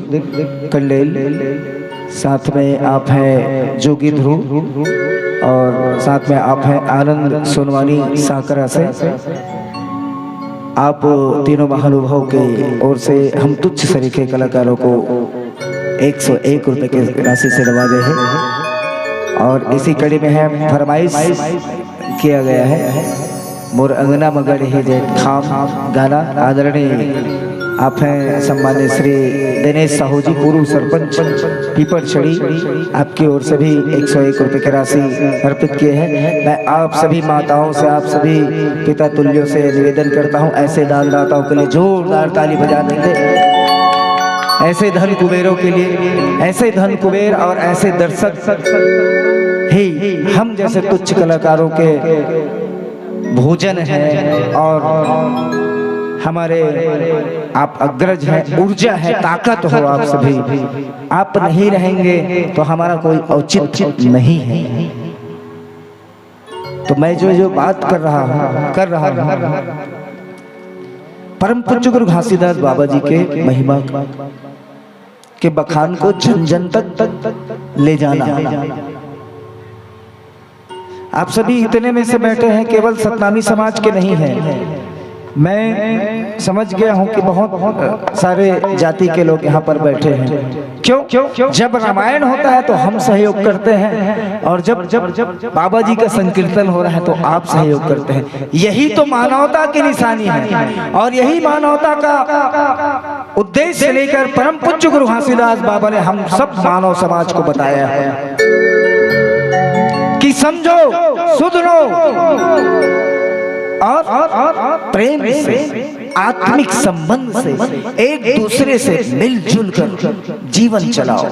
कंडेल। साथ में आप हैं जोगी ध्रुव और साथ में आप हैं आनंद सोनवानी सांकरा से। आप तीनों महानुभाव की ओर से हम तुच्छ सरीखे कलाकारों को एक सौ एक रुपए की राशि से नवाजे हैं। और इसी कड़ी में है फरमाइश किया गया है मोर अंगना म गड़ही जेठ खाम गाना। आदरणीय आप हैं सम्मानित श्री दिनेश साहू जी, पूर्व सरपंच पीपरछड़ी, आपकी ओर से भी एक सौ एक रुपए की राशि अर्पित किए हैं। मैं आप सभी माताओं से, आप सभी पिता तुल्यों से निवेदन करता हूं, ऐसे दानदाताओं के लिए जोरदार ताली बजा देंगे। ऐसे धन कुबेरों के लिए, ऐसे धन कुबेर और ऐसे दर्शक ही हम जैसे तुच्छ कलाकारों के भोजन है और हमारे आप अग्रज हैं, ऊर्जा है, ताकत हो आप सभी। आप नहीं रहेंगे तो हमारा कोई औचित्य नहीं है। तो मैं जो, जो बात कर रहा हूँ, कर रहा हूँ, परम पूज्य गुरु घासीदास बाबा जी के महिमा के बखान को जन जन तक ले जाना। आप सभी इतने में से बैठे हैं, केवल सतनामी समाज के नहीं हैं। मैं समझ गया हूं कि बहुत सारे जाति के लोग यहां पर बैठे हैं। क्यों? जब रामायण होता है तो हम सहयोग करते हैं, और जब, जब बाबा जी का संकीर्तन हो रहा है तो आप सहयोग करते हैं। यही तो मानवता की निशानी है, और यही मानवता का उद्देश्य लेकर परम पूज्य गुरु घासीदास बाबा ने हम सब मानव समाज को बताया है कि समझो, सुधरो और प्रेम से, आत्मिक संबंध से एक दूसरे से मिलजुल कर जीवन चलाओ।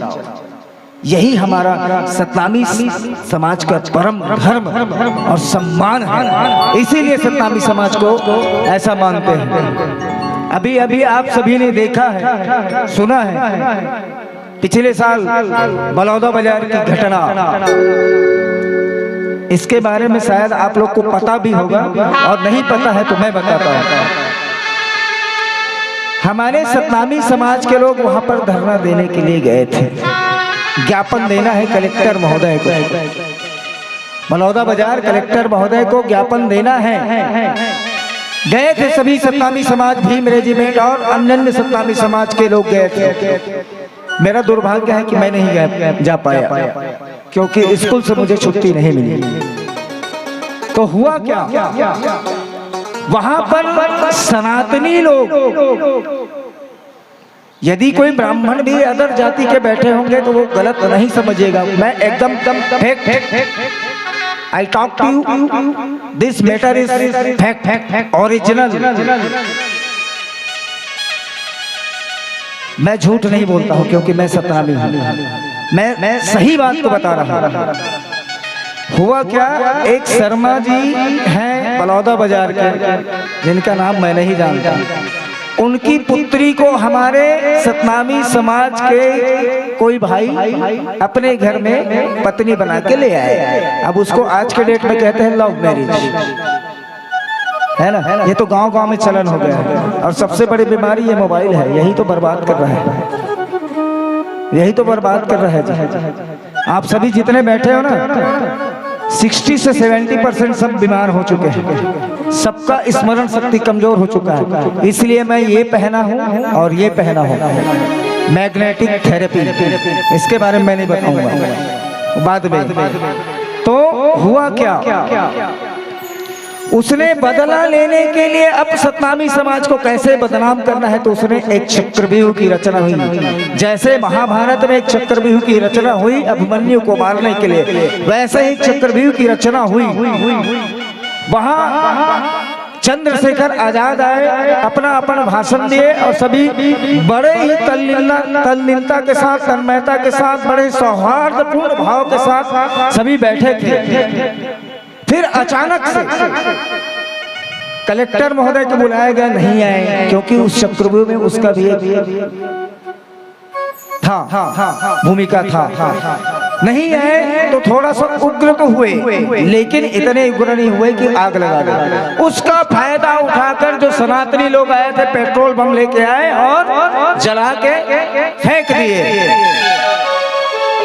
यही हमारा सतनामी समाज का परम धर्म और सम्मान है, इसीलिए सतनामी समाज को ऐसा मानते हैं। अभी अभी आप सभी ने देखा है, सुना है, पिछले साल बलौदा बाजार की घटना, इसके बारे में शायद आप लोग को पता भी होगा, और नहीं पता है तो मैं बताता हूँ। हमारे सतनामी समाज के लोग वहां पर धरना देने के लिए गए थे, ज्ञापन देना है कलेक्टर महोदय को। बलौदा बाजार कलेक्टर महोदय को ज्ञापन देना है। गए थे सभी सतनामी समाज, भीम रेजिमेंट और अन्य सतनामी समाज के लोग गए थे। मेरा दुर्भाग्य है कि मैं नहीं गया, जा पाया, क्योंकि स्कूल से मुझे छुट्टी नहीं मिली। तो हुआ क्या, वहां पर सनातनी लोग यदि कोई ब्राह्मण भी अदर जाति के बैठे होंगे तो वो गलत नहीं समझिएगा। मैं एकदम, एकदम fact, I talk to you, this matter is fact, original। मैं झूठ नहीं बोलता हूँ क्योंकि मैं सतनामी हूँ। मैं, मैं सही बात को बता रहा हूँ। हुआ क्या, एक शर्मा जी हैं बलौदा बाजार के, जिनका नाम मैं नहीं जानता। उनकी पुत्री को हमारे सतनामी समाज के कोई भाई अपने घर में पत्नी बना के ले आए। अब उसको आज के डेट में कहते हैं लव मैरिज, है ना? ये तो गांव गांव में चलन हो गया है। और सबसे बड़ी बीमारी ये मोबाइल है, यही तो बर्बाद कर रहा है, यही तो बर्बाद कर रहा है जी। आप सभी जितने बैठे हो ना, सिक्सटी से सेवेंटी परसेंट सब बीमार हो चुके हैं, सबका स्मरण शक्ति कमजोर हो चुका है। इसलिए मैं ये पहना हूँ और ये पहना हूँ, मैग्नेटिक थेरेपी। इसके बारे में मैं नहीं बताऊंगा, बाद में। तो हुआ क्या, उसने बदला लेने के लिए अब सतनामी समाज को कैसे बदनाम करना है, तो उसने एक चक्रव्यूह की रचना हुई। जैसे महाभारत में एक चक्रव्यूह की रचना हुई अभिमन्यु को मारने के लिए, वैसे ही चक्रव्यूह की रचना हुई। वहां चंद्रशेखर आजाद आए, अपना अपना भाषण दिए और सभी बड़े ही तल्लीनता, तल्लीनता के साथ, तन्मयता के साथ, बड़े सौहार्दपूर्ण भाव के साथ सभी बैठे थे। फिर अचानक से कलेक्टर महोदय को बुलाया गया, नहीं आए, क्योंकि उस चक्रव्यूह में उसका भी एक था, भूमिका था। नहीं आए तो थोड़ा सा उग्र तो हुए, लेकिन इतने उग्र नहीं हुए कि आग लगा दे। उसका फायदा उठाकर जो सनातनी लोग आए थे, पेट्रोल बम लेके आए और जला के फेंक दिए,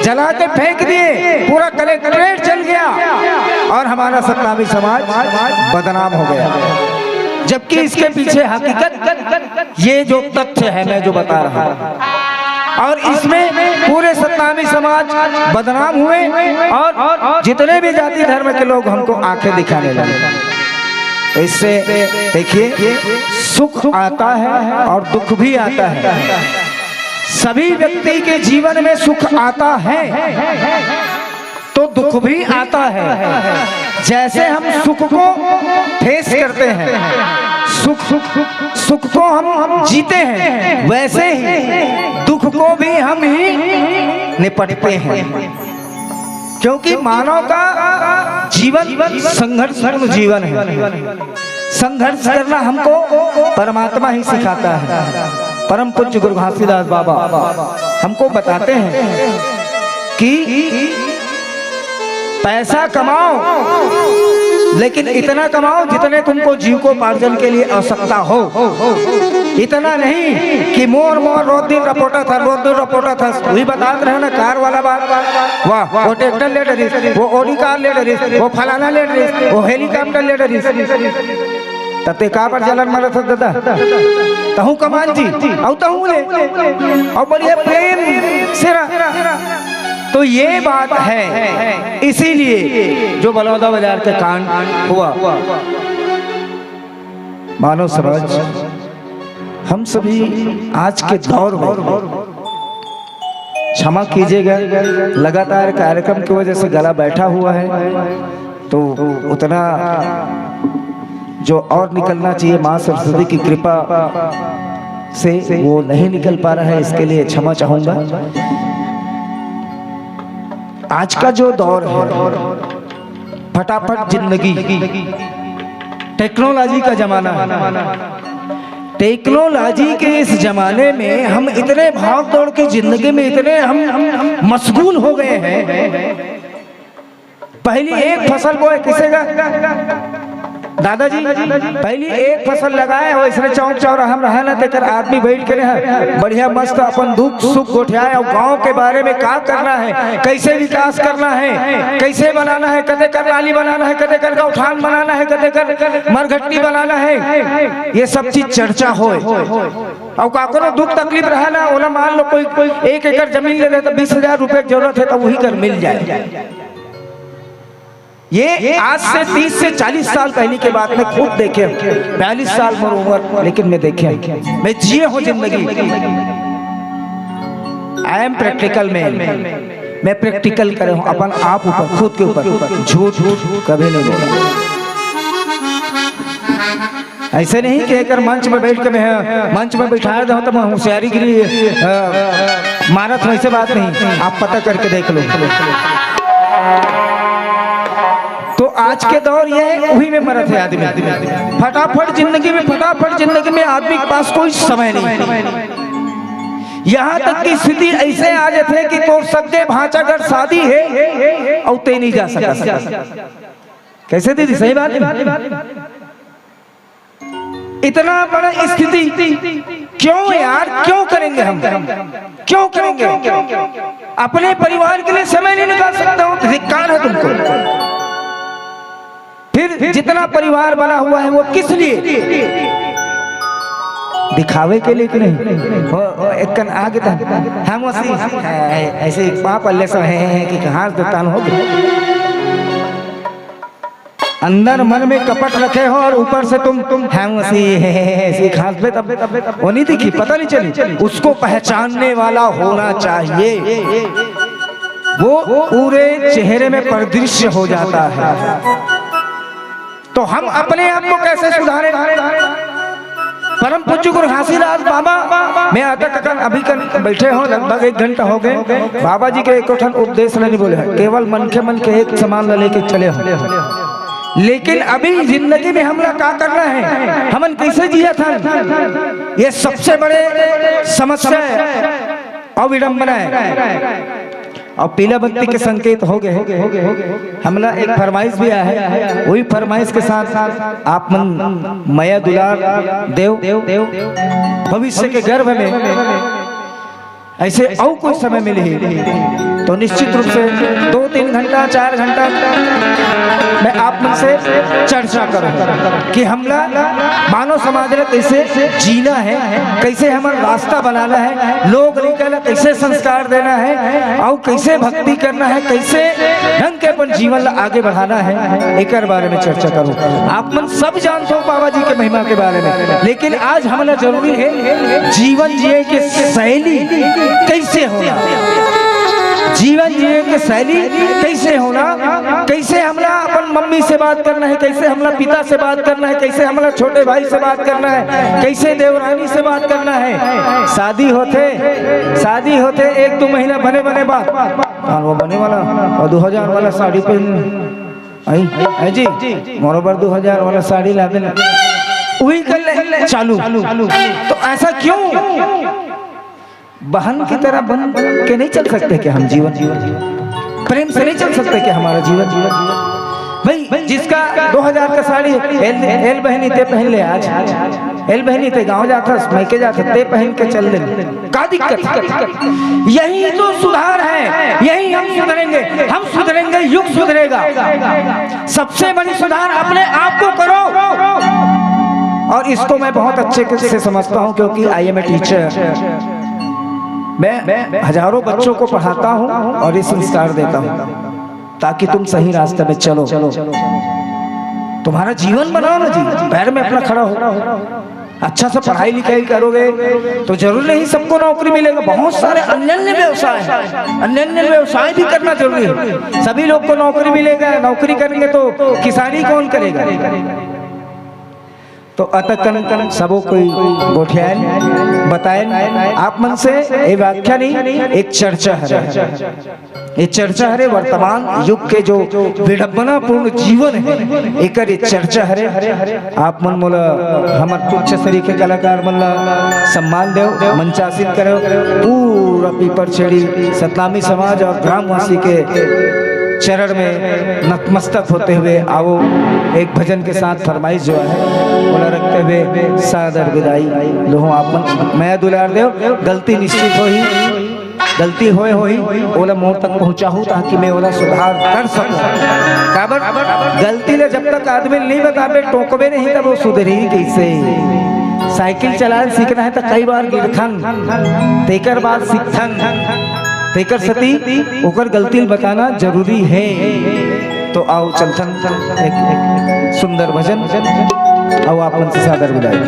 जला के फेंक दिए। पूरा कलेक्ट्रेट जल गया और हमारा सतनामी समाज बदनाम हो गया, जबकि इसके पीछे हकीकत ये जो तथ्य है, मैं जो बता रहा हूँ, और इसमें पूरे सतनामी समाज बदनाम हुए और जितने भी जाति धर्म के लोग हमको आंखें दिखाने लगे। तो इससे देखिए, सुख आता है और दुख भी आता है। सभी व्यक्ति के जीवन में सुख आता है तो दुख भी आता है। जैसे हम सुख को फेस करते हैं, सुख, सुख, सुख को हम, हम जीते हैं, वैसे ही दुख को भी हम ही निपटते हैं, क्योंकि मानव का जीवन संघर्षपूर्ण जीवन है। संघर्ष करना हमको परमात्मा ही सिखाता है। परम पूज्य गुरु घासीदास बाबा हमको बताते हैं कि पैसा कमाओ, लेकिन इतना कमाओ जितने तुमको जीविकोपार्जन के लिए आवश्यकता हो। इतना नहीं कि मोर मोर रोज दिन रपोटा था, रोज दिन रपोटा था, वही बतात रहे ना, कार वाला बात। वाह, वो ट्रैक्टर ले डरिस, वो ओडी कार ले डरिस, वो फलाना ले डरिस, वो हेलीकॉप्टर ले डरिस। तब ते काबर जलन मरत हस दादा? तहूं कमान जी, अउ तहूं ले, अउ बढ़िया प्रेम से रह। तो ये बात है, इसीलिए जो बलौदा बाजार का कांड हुआ। मानव समाज, हम सभी आज के दौर में, क्षमा कीजिएगा, लगातार कार्यक्रम की वजह से गला बैठा हुआ है, तो उतना जो और निकलना चाहिए माँ सरस्वती की कृपा से, वो नहीं निकल पा रहा है, इसके लिए क्षमा चाहूंगा। आज का जो दौर है, फटाफट जिंदगी, टेक्नोलॉजी का जमाना है। टेक्नोलॉजी के इस जमाने में हम इतने भाग दौड़ की जिंदगी में इतने हम, हम मशगूल हो गए हैं। पहली एक फसल बोए किसे का, दादाजी, पहली एक फसल लगाए हो, इसने चौक चौराहा में रहा ना, तेकर आदमी बैठ के रहा, बढ़िया मस्त अपन दुख सुख गोठियाए और गांव के बारे में का करना है, कैसे विकास करना है, कैसे बनाना है, कते कर नाली बनाना है, कते कर गौठान बनाना है, कते कर मरघट्टी बनाना है, ये सब चीज चर्चा होए। और का कोनो दुख तकलीफ रहे ना, ओला मान लो कोई, कोई एक एकड़ जमीन ले ले तो बीस हजार रुपए की जरूरत है तो वही कर मिल जाए। ये आज से तीस से चालीस साल पहले की बात, मैं खुद देखे हूँ। बयालीस साल मोर उम्र, लेकिन मैं देखे हूँ, मैं जिए हूँ जिंदगी। I am practical man। मैं प्रैक्टिकल करे हूँ अपन आप ऊपर, खुद के ऊपर। झूठ कभी नहीं बोला। ऐसे नहीं कि एकर मंच में बैठ के मैं, मंच में बैठा दे तो मैं होशियारी के लिए, अ, मारत हूँ, ऐसे बात नहीं। आप पता करके देख लो। तो आज के दौर ये है, वही में मरत है आदमी। फटाफट जिंदगी में, फटाफट जिंदगी में आदमी के पास कोई समय नहीं। यहाँ तक की स्थिति ऐसे आ जाते कि तोर सगे भांचा घर शादी है और ते नहीं जा सका। कैसे दीदी, सही बात है? इतना बड़ा स्थिति क्यों यार, क्यों करेंगे हम, क्यों करेंगे? अपने परिवार के लिए समय नहीं निकाल सकते हो तो धिक्कार है तुमको। फिर जितना परिवार बना हुआ है वो किस लिए? दिखावे के लिए कि नहीं? वो, वो एक कन आगे था, हम उसी ऐसे पाप अल्ले से हैं कि कहाँ से तान हो गए। अंदर मन में कपट रखे हो और ऊपर से तुम, तुम हम उसी ऐसे खास में तब, तब, तब वो नहीं दिखी, पता नहीं चली। उसको पहचानने वाला होना चाहिए, वो पूरे चेहरे में परिदृश्य हो जाता है। तो हम अपने आप को कैसे सुधारें? परम पूज्य गुरु घासीदास बाबा, मैं आता ककन अभी कन बैठे हो, लगभग एक घंटा हो गए। बाबा जी के एको ठन उपदेश ल नहीं बोले हैं, केवल मन के, मन के एक समान ल लेके चले हो। लेकिन अभी जिंदगी में हमला का करना है, हमन कैसे जियत हन, ये सबसे बड़े समस्या है और विडंबना है। और पीला बत्ती के संकेत हो गए। हमला एक फरमाइश भी आया है, वही फरमाइश के साथ आप मन मया दुलार देव, भविष्य के गर्भ में ऐसे और कोई समय मिले तो निश्चित रूप से दो तीन घंटा, चार घंटा मैं आप मन से चर्चा करूं कि हमला मानव समाज ला कैसे जीना है, कैसे हमर रास्ता बनाना है, लोग लइका ला कैसे संस्कार देना है, और कैसे भक्ति करना है, कैसे ढंग के अपन जीवन ला आगे बढ़ाना है, एकर बारे में चर्चा करूं। आप मन सब जानते हो बाबा जी के महिमा के बारे में, लेकिन आज हमला जरूरी है जीवन जिए के शैली कैसे होना, जीवन जिए के शैली कैसे होना, कैसे हमला अपन मम्मी से बात करना है, कैसे हमला पिता से बात करना है, कैसे हमला छोटे भाई से बात करना है, कैसे देवरानी से बात करना है। शादी होथे, शादी होथे एक दो महीना बने बने बात, और वो बने वाला और दो हजार वाला साड़ी पहन आई, आई जी, मोरो बर दो हजार वाला साड़ी ला देना, वही कर ले चालू। तो ऐसा क्यों? बहन की तरह बन के नहीं चल सकते क्या हम जीवन? प्रेम से नहीं चल सकते क्या हमारा जीवन? भाई, जिसका दो हजार का साड़ी, एल, एल बहनी ते पहन ले आज, एल बहनी ते गांव जाथस, मायके जाथस, ते पहन के चल दे, का दिक्कत है? यही तो सुधार है, यही हम सुधरेंगे, हम सुधरेंगे, युग सुधरेगा। सबसे बड़ी सुधार अपने आप को करो। और इसको मैं बहुत अच्छे से समझता हूँ, क्योंकि I am a teacher। मैं हजारों बच्चों को पढ़ाता हूँ और ये संस्कार देता हूँ, ताकि तुम सही रास्ते में चलो, तुम्हारा जीवन बनाओ ना जी, पैर में अपना खड़ा हो, अच्छा से पढ़ाई लिखाई करोगे तो जरूर नहीं सबको नौकरी मिलेगा। बहुत सारे अन्य व्यवसाय हैं, अन्य व्यवसाय भी करना जरूरी है। सभी लोग को नौकरी मिलेगा, नौकरी करेंगे तो किसानी कौन करेगा? तो अतकन सबो कोई गोठियान बताएन, आप मन से ये व्याख्या नहीं, एक चर्चा है। ये चर्चा हरे वर्तमान युग के जो विडंबनापूर्ण जीवन है, एकर ये चर्चा हरे। आप मन मोला हमर तुच्छ शरीर के कलाकार मन ला सम्मान देव, मंचासीन करेव। पूरा पीपर छेड़ी सतनामी समाज और ग्रामवासी के चरण में नतमस्तक होते हुए आओ, एक भजन के साथ फरमाइश जो है, ओला रखते हुए सादर विदाई लोहो। आप मन मया दुलार देव, गलती निश्चित होही, गलती होए होही, ओला मोर तक पहुंचाहू, ताकि मैं ओला सुधार कर सकूं। काबर, गलती ले जब तक आदमी नहीं बताबे, टोकबे नहीं, तब वो सुधरही कैसे? साइकिल चलाए सीखना है तो कई बार गिरथन, तेकर बाद सीखथन, तेकर सती ओकर गलती ल बताना जरूरी है। तो आओ चलथन एक, एक सुंदर भजन, आओ आप मन से सादर विदाई।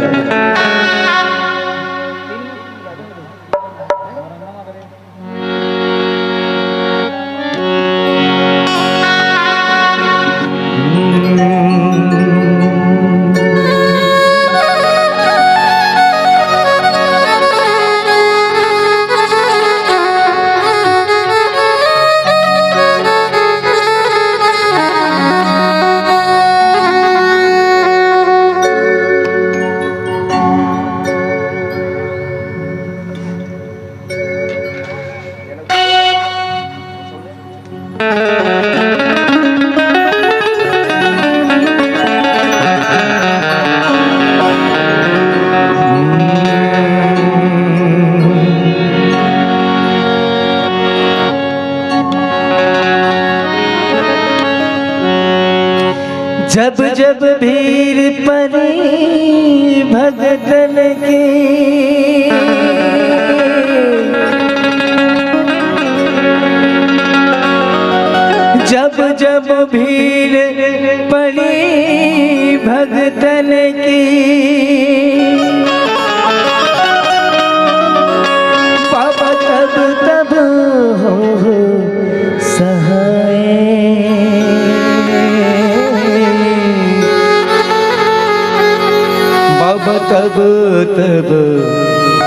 तब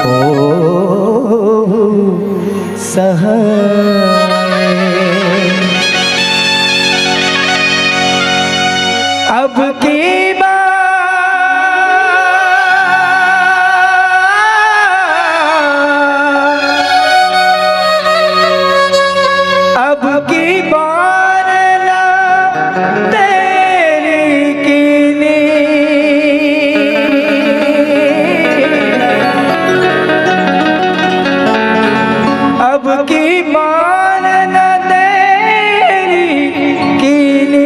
हो सहाय। अब की बार, अब की बार ना तेरी कीनी। अब की बार ना तेरी कीनी।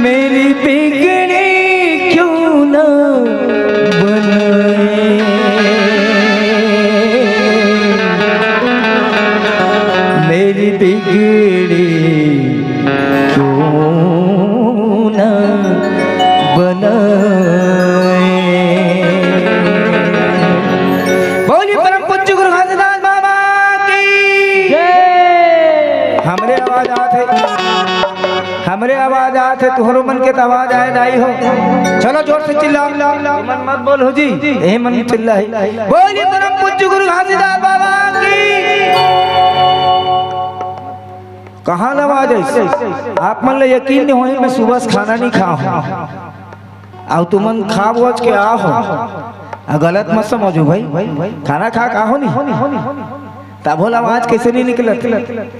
मेरी बिगड़ी क्यों ना बनाए, मेरी बिगड़ी क्यों ना बनाए। बोलिए परम पूज्य गुरु घासीदास बाबा की। जय। हमरे आवाज आत हे, हमरे आवाज आत हे, तुहरो मन के त आवाज आए नाई हो। चलो जोर से चिल्ला, मन मत बोल हो जी, यही मन चिल्ला है। बोलिए परम पूज्य गुरु घासीदास बाबा की। कहाँ ले आवाज आइस? आप मन ला यकीन नहीं होही, मैं सुबह से खाना नहीं खाए हँव। अउ तुमन खा बोज के आए हो, आ, गलत मत समझो भाई, खाना खा के आए हो नहीं, तभो ले आवाज कइसे नहीं निकलत?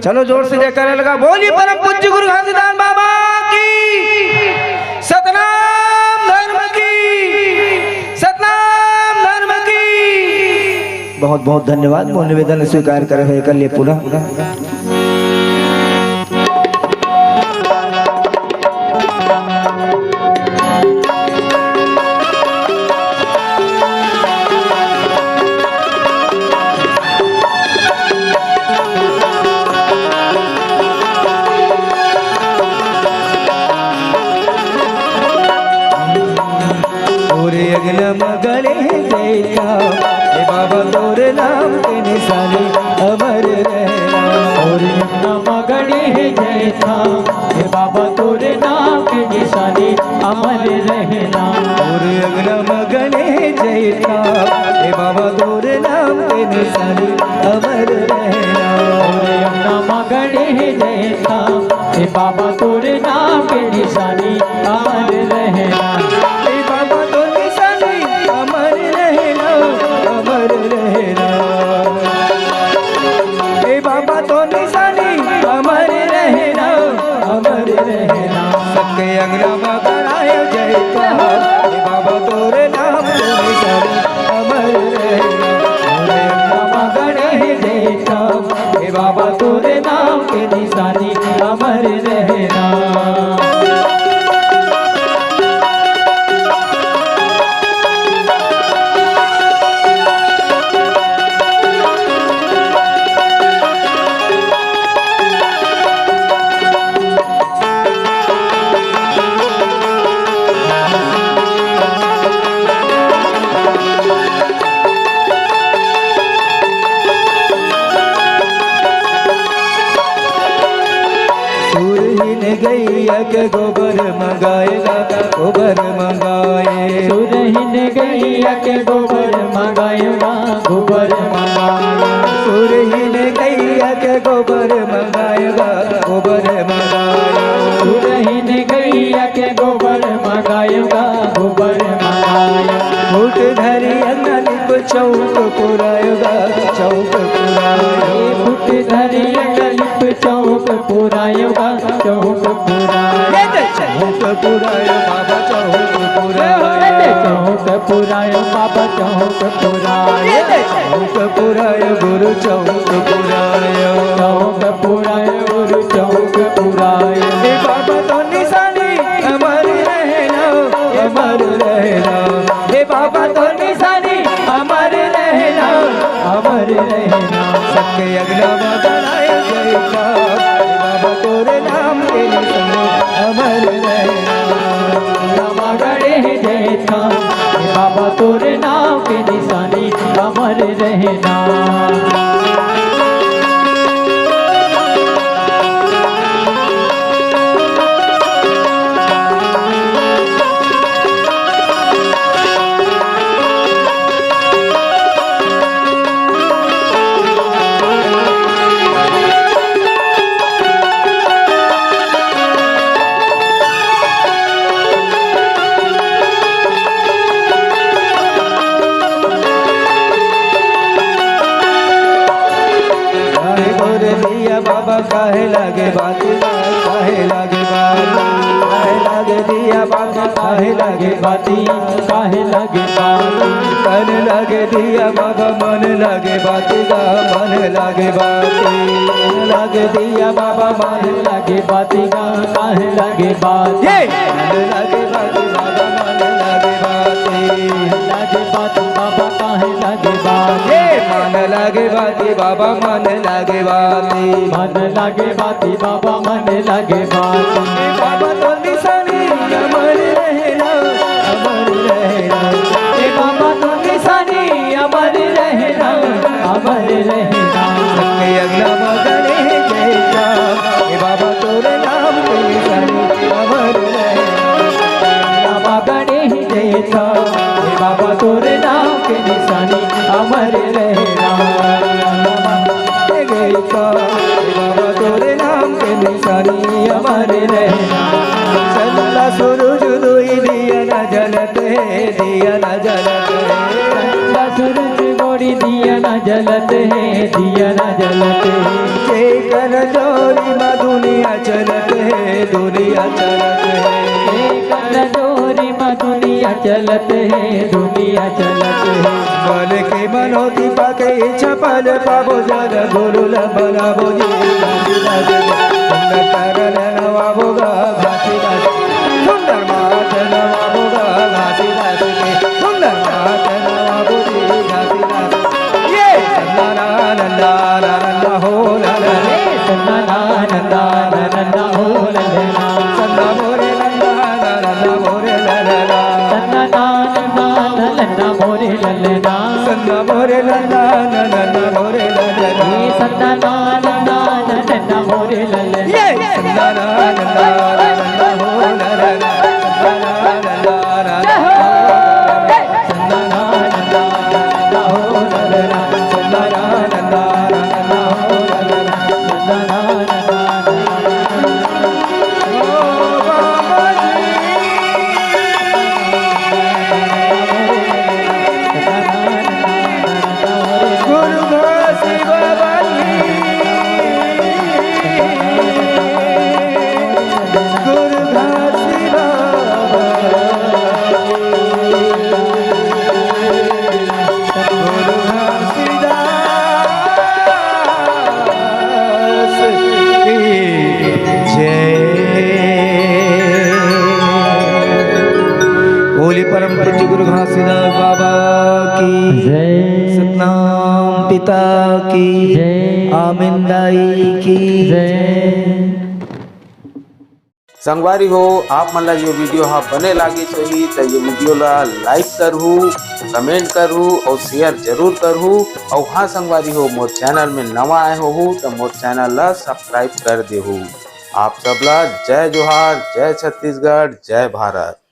चलो जोर से जयकारा लगा, बोलिए परम पूज्य गुरु घासीदास बाबा की, सतनाम धर्म की, सतनाम धर्म की। बहुत बहुत धन्यवाद, मोर निवेदन स्वीकार करे हे, कर लिए पूरा। तोरे अंगना म गड़े हे जैतखाम, हे बाबा तोरे नाम के निशानी अमर रहना। तोरे अंगना म गड़े हे जैतखाम, हे बाबा तोरे नाम के निशानी अमर रहना। तोरे अंगना म गड़े हे जैतखाम, हे बाबा तोरे नाम के निशानी अमर रहना। तोरे अंगना म गड़े हे जैतखाम, हे बाबा तोरे नाम के निशानी अमर रहना। हे बाबा तोर निशानी अमर रहना, अमर रहना। हे बाबा तोर निशानी अमर रहना, अमर रहना। सबके अंगना म गड़ाए जैतखाम, हे बाबा तोरे नाम के निशानी अमर रहना। सबके अंगना म गड़े हे जैतखाम, हे बाबा तोरे नाम के निशानी अमर रहना। सुरहीन गैया के गोबर मंगाए गा, गोबर मंगाए। सुरहीन गैया के गोबर मंगाए गा, गोबर मंगाए। सुरहीन गैया के गोबर मंगाए गा, गोबर मंगाए। सुरहीन गैया के गोबर मंगाए गा, गोबर मंगाए। फूट धरी अंगना लिप चौक पुराए गा, चौक पुराए। फूट धरी अंगना लिप चौक पुराए गा, चौक पुराए। चौक पुराए बाबा, चौक पुराए। चौक पुराए बाबा, चौक पुराए। चौक पुराए गुरु, चौक पुराए। चौक पुराए गुरु, चौक पुराए। हे बाबा तोर निशानी अमर रहना, अमर रहना। हे बाबा तोर निशानी अमर रहना, अमर रहना। सबके अंगना म गड़ाए जैतखाम, हे बाबा तोरे नाम के निशानी अमर रहना। अंगना म गड़े हे जैतखाम, हे बाबा तोरे नाम के निशानी अमर रहना। काहे लगे बाती, काहे लगे बाती, काहे लगे दिया बाती, काहे लगे बाती, काहे लगे बाती। मन लगे दिया बाबा, मन लगे बाती गा, मन लगे बाती। मन लगे दिया बाबा, मन लगे बाती गा, काहे लगे बाती। ये मन लगे बाती बाबा, मन लगे बाती। मन लगे बाती बाबा, काहे लगे बाती। ये मन लगे बाती बाबा, मन लगे बाती। मन लगे बाती बाबा, मन लगे बाती। बाबा तो निशानी अमर रहना, अमर रहना। ए बाबा तो निशानी अमर रहना, अमर रहना। सबके अगला मगन है जय राम। ए बाबा तोरे नाम के निशानी अमर रहना। बाबा गणेश जय राम। ए बाबा तोरे नाम के निशानी अमर रहना। जय राम। ए बाबा तोरे नाम के निशानी अमर रहना। चंदा सूरज दुई दिया न जलत है, दिया न जलत है। चंदा सूरज गोरी दिया न जलत है, दिया न जलत है। जेकर जोरी मा दुनिया चलत है, दुनिया चलत है। जेकर जोरी मा दुनिया चलत है, दुनिया चलत है। मन के मनौती पाके इच्छा फल पाबो, जन गुरु ल बनाबो जी। सुंदर तरल नवाबो गा घासीदास, सुंदर मात नवाबो गा घासीदास के, सुंदर मात नवाबो जी घासीदास। ये सन्ना ना नंदा ना नंदा हो ना ना। ये सन्ना ना नंदा ना नंदा हो ना ना। सन्ना मोरे नंदा ना नंदा मोरे ना ना। सन्ना ना नंदा ना नंदा मोरे ना ना। सन्ना मोरे नंदा ना नंदा मोरे ना ना। ये सन्ना ना नंदा ना नंदा मोरे ना ना। ये सन्ना ना नंदा ना नंदा हो ना ना। सन्ना ना नंदा ना नंदा हो ना ना। बोली परम पूज्य गुरु घासीदास बाबा की जय। सतनाम पिता की जय। आमीन दाई की जय। संगवारी हो, आप मन ला ये video हा बने लागिस होही त ये video ला like करहू, comment करहू और share जरूर करहू। और हाँ संगवारी हो, मोर channel में नवा आए होहू त मोर channel ला subscribe कर देहू। आप सब ला जय जोहार, जय छत्तीसगढ़, जय भारत।